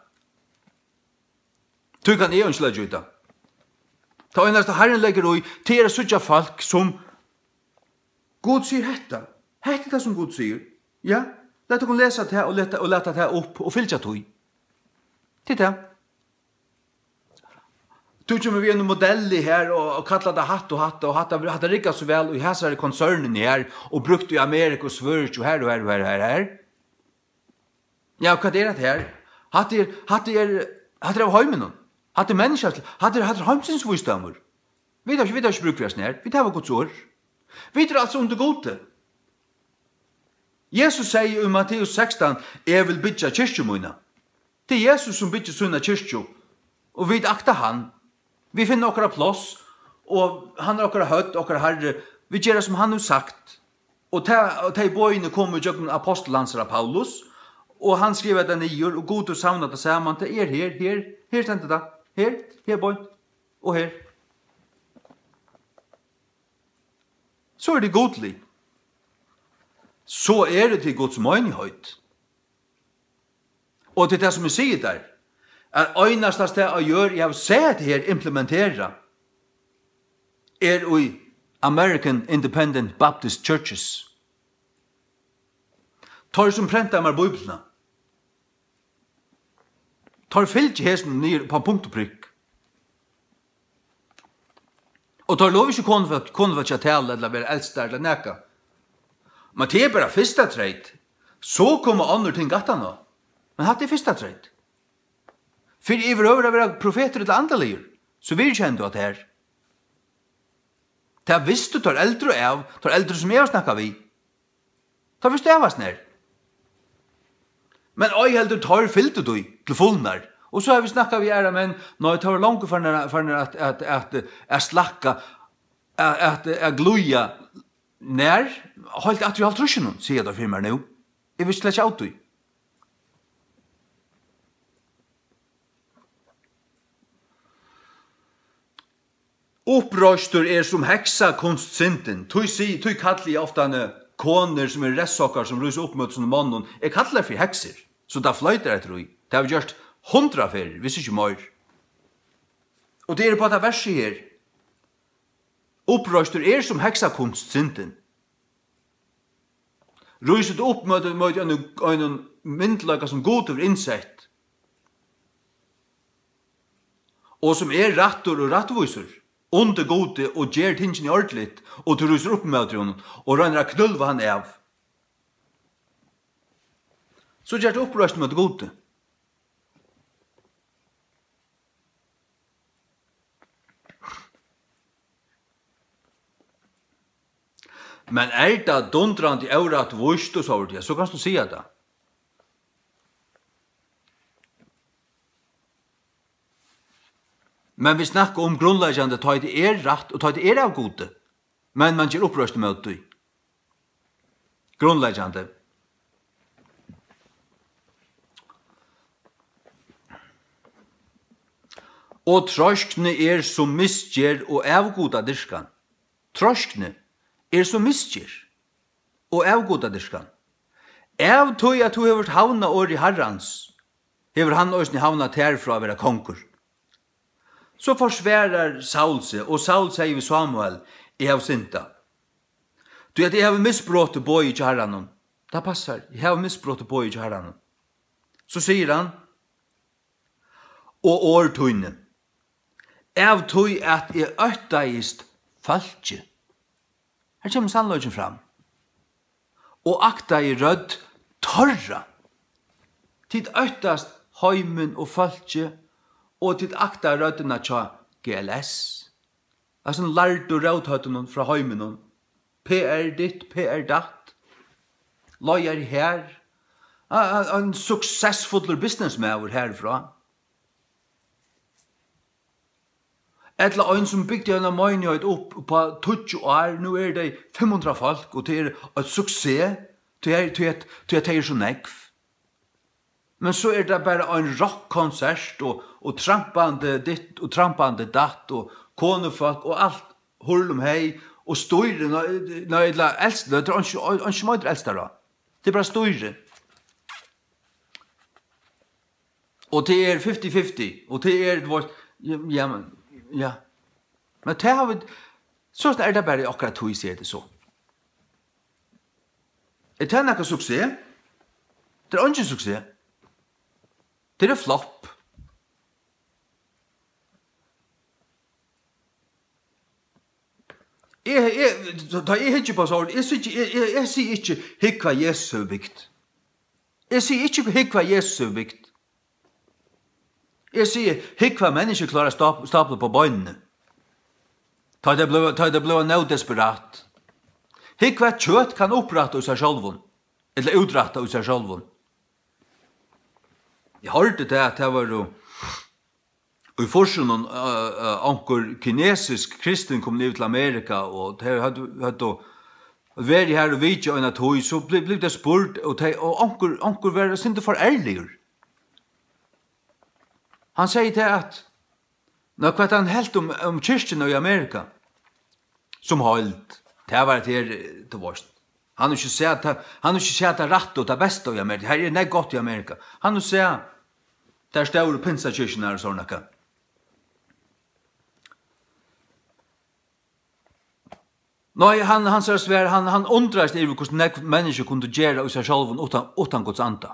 Tí kann eg einki leggja í tað. Tað einasta Harrin leggur í, tað er at síggja fólk, sum Gud sigur hetta. Hetta er tað, sum Gud sigur. Ja, lat okkum lesa tað og lata, og lata tað upp og fylgja tí. Tað er tað. Tú kemur við einum modelli her og, og kallar tað hatt og hatt og hatt, hatta riggar so væl í hasari konsernini her og brúkt í Ameriku og Svøríki og her og her og her og her, her. Ja, hvat er hatta her? Hatta er, hatta er, hatta er av heiminum. Hatta er menniskjans, hatta er, hatta er heimsins vísdómur. Vit hava ikki, vit hava ikki brúk fyri hasum her. Vit hava Guds orð. Vit eru altso undir Gudi. Jesus segði í Matteus sekstan: "Eg vil byggja kirkju mína." Tað er Jesus, sum byggir sína kirkju, og vit akta hann. Vit finna okkara pláss, og hann er okkara høvd, okkara Harri. Vit gera, sum hann hevur sagt. Og ta, og tey boðini komu ígjøgnum apostul hansara Paulus, og hann skrivaði tað niður, og Gud hevur savnað tað saman. Tað er her, her, her stendur tað. Her, her beint, og her. So er tað gudligt. So er tað Guds menigheit. Og tað er tað, sum eg sigi tær, at einasta stað á jørð, eg havi sæð hetta her implementera, er í American Independent Baptist Churches. Teir, sum prenta mær Bíbliuna, teir fylgja hesum niður upp á punkt og prikk. Og teir lova ikki konufólk, konufólki at tala ella vera eldstar ella nakað. Men tað er bara fyrsta treyt. So koma onnur ting aftaná. Men hatta er fyrsta treyt. Fyri yvirhøvur at vera profetur ella andaligur, so viðurkenn tú at tað er. Tað vistu teir eldru av, teir eldru, sum eg havi snakkað við. Teir vistu av hasum her. Men ei heldur teir fylgdu tí til fulnar. Og so hava vit snakkað við aðrar menn, nei, teir vóru longu farnir, farnir at, at, at, at slakka, at, at, at glíða. Nær? Heilt aftur í hálvtrýssunum, siga teir fyri mær nú. Eg visti slett ikki av tí. Uppreistur er sum heksakunstsyndin. Tí si-, tí kalli eg oftani konur, sum eru restsokkar, sum rísa upp móti sínum monnum, eg kalli tær fyri heksur, so tað floytur eftir í. Tað havi eg gjørt hundrað ferðir, viss ikki meir. Og tað er upp á tað versið her. Uppreistur er sum heksakunstsyndin. Rísur tú upp móti, móti einum, einum myndugleika, sum Gud hevur innsett, og sum er rættur og rættvísur undir Gudi, og ger tingini ordiligt, og tú rísur upp móti honum og roynir at knúlva hann av, so ger tú uppreistur móti Gudi. Men er tað dundrandi órættvíst og so, ja, so kanst tú siga tað. Men vit snakka um grundleggjandi, tá ið tað er rætt og tá ið tað er av Gudi. Men man ger uppreistur móti tí. Grundleggjandi. Og treiskni er sum misgerð og avgudadyrkan. Treiskni er sum misgerð og avgudadyrkan. Av tí at tú hevur havnað orði Harrans, hevur hann eisini havnað tær frá at vera kongur. So forsvarar Saul seg, og Saul segði við Samuel: Eg havi syndað. Tí at eg havi misbrotið boðið hjá Harranum. Tað passar, eg havi misbrotið boðið hjá Harranum. So sigur hann: Og orð tíni, av tí at eg óttaðist fólkið. Her kemur sannleikin fram. Og aktaði rødd teirra. Tit óttast heimin og fólkið, og tit akta røddina hjá G L S. Hasum lærdu róthøvdunum frá heiminum. P R ditt, P R datt. Leiðari her. A-, a-, ein suksessfullur businessmaður herfrá. Ella ein, sum bygdi eina meinigheit upp, upp á tíggju ár, nú eru tey fimm hundrað fólk, og tað er eitt suksess, tí at, tí at, tí at tey eru so nógv. Men so er tað bara ein rockkonsert og, og trampandi ditt og trampandi datt og konufólk og alt hurlumhey og stýri, nei, nei, ella elst-, nei, tað er einki, einki, sum eitur elstaráð. Tað er bara stýri. Og tað er fifty fifty, og tað er, tú veitst, ja, ja, men, ja. Men tað hava vit, so er tað bara í okkara tíð, sigur tað so. Er tað nakar suksess? Tað er eingin suksess. Tað er flopp. Eg, eg, tá eg hyggi upp á so, eg sigi, eg, eg, eg sigi ikki, "Hygg, hvat Jesus hevur bygt." Eg sigi ikki, "Hygg, hvat Jesus hevur bygt." Eg sigi, "Hygg, hvat menniskju klára stap-, stabla upp á beinini." Tá tey blíva, tá tey blíva nóg desperat. "Hygg, hvat kjøt kann upprætta í sær sjálvum, ella útrætta í sær sjálvum." Eg hoyrdi tað, at tað var jú í fýrsunum, eh, eh, onkur kinesisk kristin kom yvir til Amerika, og tey høvdu, høvdu verið har og vitjað eina tíð, so bli-, blivu tey spurd, og tey, og onkur, onkur var eitt sindur forærligur. Hann segði tað, at, ná, hvat hann helt um, um kirkjuna í Amerika sum heild, tað var, at her, eh, tú veitst, hann hevur ikki sæð tað, hann hevur ikki sæð tað rætta og tað besta í Amerika. Her er nógv gott í Amerika. Hann hevur sæð tær stóru pinsakirkjurnar og sovorðið nakað. Nei, hann, hansara svar, hann, hann undraðist yvir, hvussu nógv menniskju kundu gera í sær sjálvum uttan, uttan Guds anda.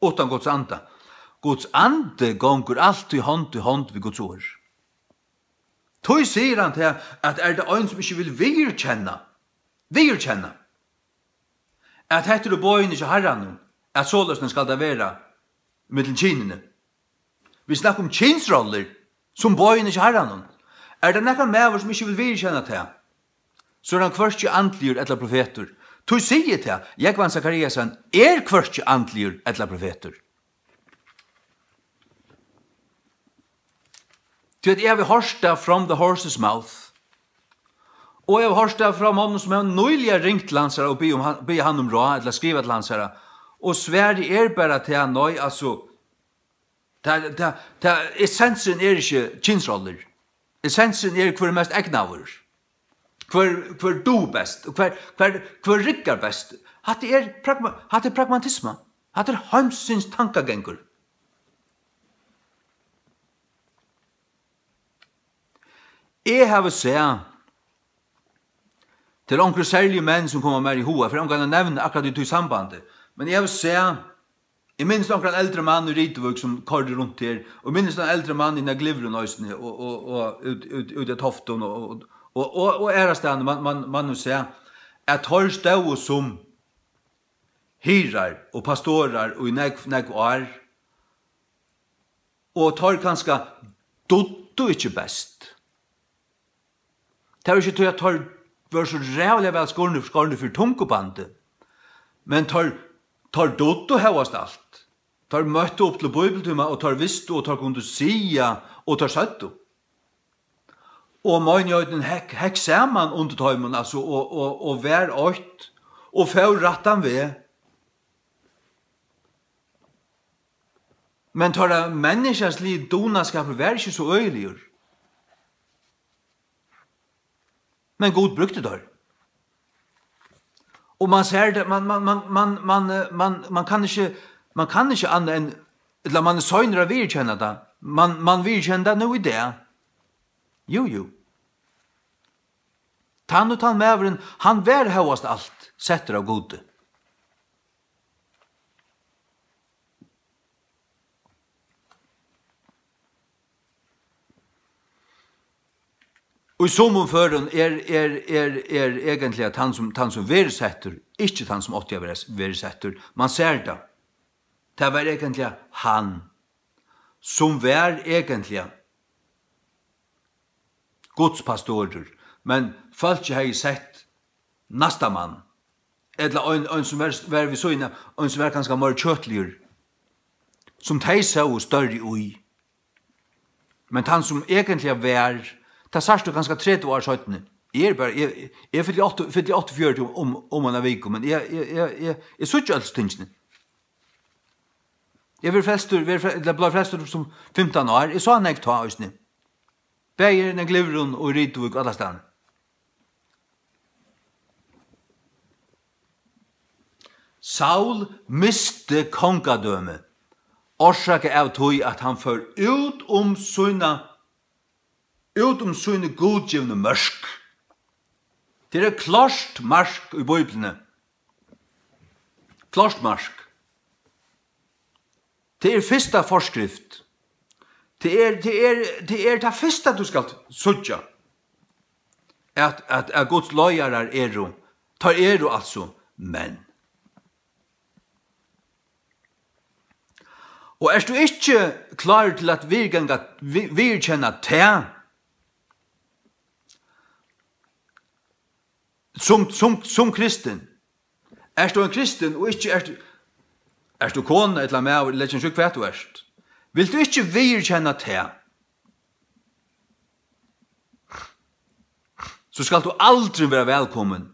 Uttan Guds anda. Guds andi gongur altíð hond í hond við Guds orð. Tí sigur hann til, at er tað ein, sum ikki vil viðurkenna, viðurkenna, at hetta eru boðini hjá Harranum, at soleiðis skal tað vera millum kynini. Vit snakka um kynsrollur sum boðini hjá Harranum. Er tað nakar maður, sum ikki vil viðurkenna tað, so er hann hvørki andligur ella profetur. Tí sigi eg tað, Jógvan Zachariasen er hvørki andligur ella profetur. Tí at eg havi hoyrt tað from the horse's mouth. Og eg havi hoyrt tað frá monnum, sum hava nýliga ringt til hansara og biðið um hann, biðið hann um ráð, ella skrivað til hansara. Og svarið er bara tað, nei, altso, tað, tað, tað, essensurin er ikki kynsrollur. Essensurin er, hvør er mest egnaður. Hvør, hvør dugir best, og hvør, hvør, hvør riggar best. Hatta er pragma-, hatta er pragmatisma. Hatta er heimsins tankagangur. Eg havi sæð, tað eru onkrir serligir menn, sum koma mær í huga, fyri ongan at nevna akkurát í tí sambandi, men eg havi sæð, eg minnist onkran eldri mann í Rituvík, sum koyrdi runt her, og minnist ein eldri mann í Glyvrum eisini, og, og, og út, út, út í Toftum, og, og, og, og, og aðrastaðni, mann, mann, mann hevur sæð, at teir stóðu sum hirðar og pastorar í nógv, nógv ár, og teir kanska dugdu ikki best. Tað var ikki tí, at teir vóru so ræðuliga væl skornir, skornir fyri tungubandi, men teir, teir dugdu hóast alt. Teir møttu upp til bíbliutíma, og teir vistu, og teir kundu siga, og teir søgdu. Og meinigheiten hekk, hekk saman undir teimum, altso, og, og, og var eitt, og fór rættan veg. Men teirra menniskjasligi dugnaskapur var ikki so øgiligur. Men Gud brúkti teir. Og man sær tað, man, man, man, man, man, eh, man, man kann ikki, man kann ikki annað enn, ella man er seinur at viðurkenna tað. Man, man viðurkennir tað nú í dag. Jú, jú. Tann og tann maðurin, hann var hóast alt settur av Gudi. Og í summum førum er, er, er, er eigentliga tann sum, tann sum verður settur, ikki tann sum átti at vera, verið settur. Man sær tað. Tað var eigentliga hann, sum var eigentliga Guds pastorur, men fólkið hevði sett næsta mann, ella ein, ein sum var, var við síðuna, ein sum var kanska meir kjøtligur, sum tey sóu størri í. Men tann sum eigentliga var, tað sært tú kanska tretivu ár seinni. Eg eri bara, eg, eg, eg fylli átta, fylli áttaogfjøruti um, um, um eina viku, men eg, eg, eg, eg, eg síggi øll tingini. Eg verði frelstur, verði fre-, ella bleiv frelstur sum fimtan ár. Eg sá nógv tá eisini. Bæði í Glyvrum og í Rituvík, allastaðni. Saul misti kongadømi, orsakað av tí, at hann fór út um sína, út um síni gudgivnu mørk. Tað er eitt klárt mark í Bíbliuni. Klárt mark. Tað er fyrsta forskrift. Tað er, tað er, tað er tað fyrsta, tú skalt síggja, at, at, at Guds leiðarar eru, teir eru altso menn. Og ert tú ikki klárur til at viðganga, vi-, viðurkenna tað, sum, sum, sum kristin, ert tú ein kristin og ikki ert, ert tú kona ella maður, ella ikki hvat tú ert, vilt tú ikki viðurkenna tað, so skalt tú aldrin vera vælkomin,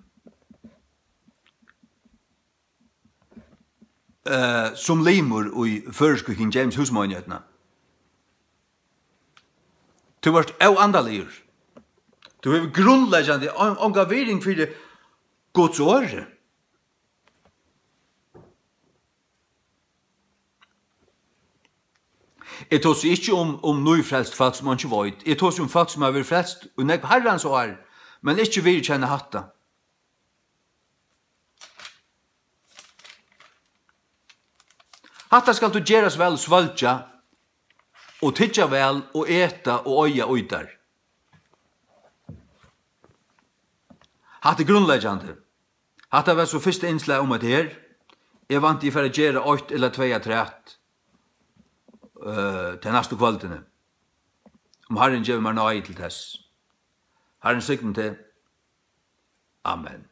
eh, sum limur í føroysku King James húsameinigheitina. Tú ert óandaligur. Tú hevur grundleggjandi on-, onga virðing fyri Guds orði. Eg tosi ikki um, um nýfrelst fólk, sum einki veit. Eg tosi um fólk, sum hava verið frelst í nógv Harrans ár, men ikki viðurkenna hatta. Hatta skalt tú gerast væl og svølgja, og tyggja væl, og eta, og oyða í tær. Hatta er grundleggjandi. Hatta var so fyrsta innslag um hetta her. Eg vænti, eg fari at gera eitt ella tvey afturat, øh, tey næstu kvøldini, um Harrin gevur mær náði til tess. Harrin signi teg. Amen.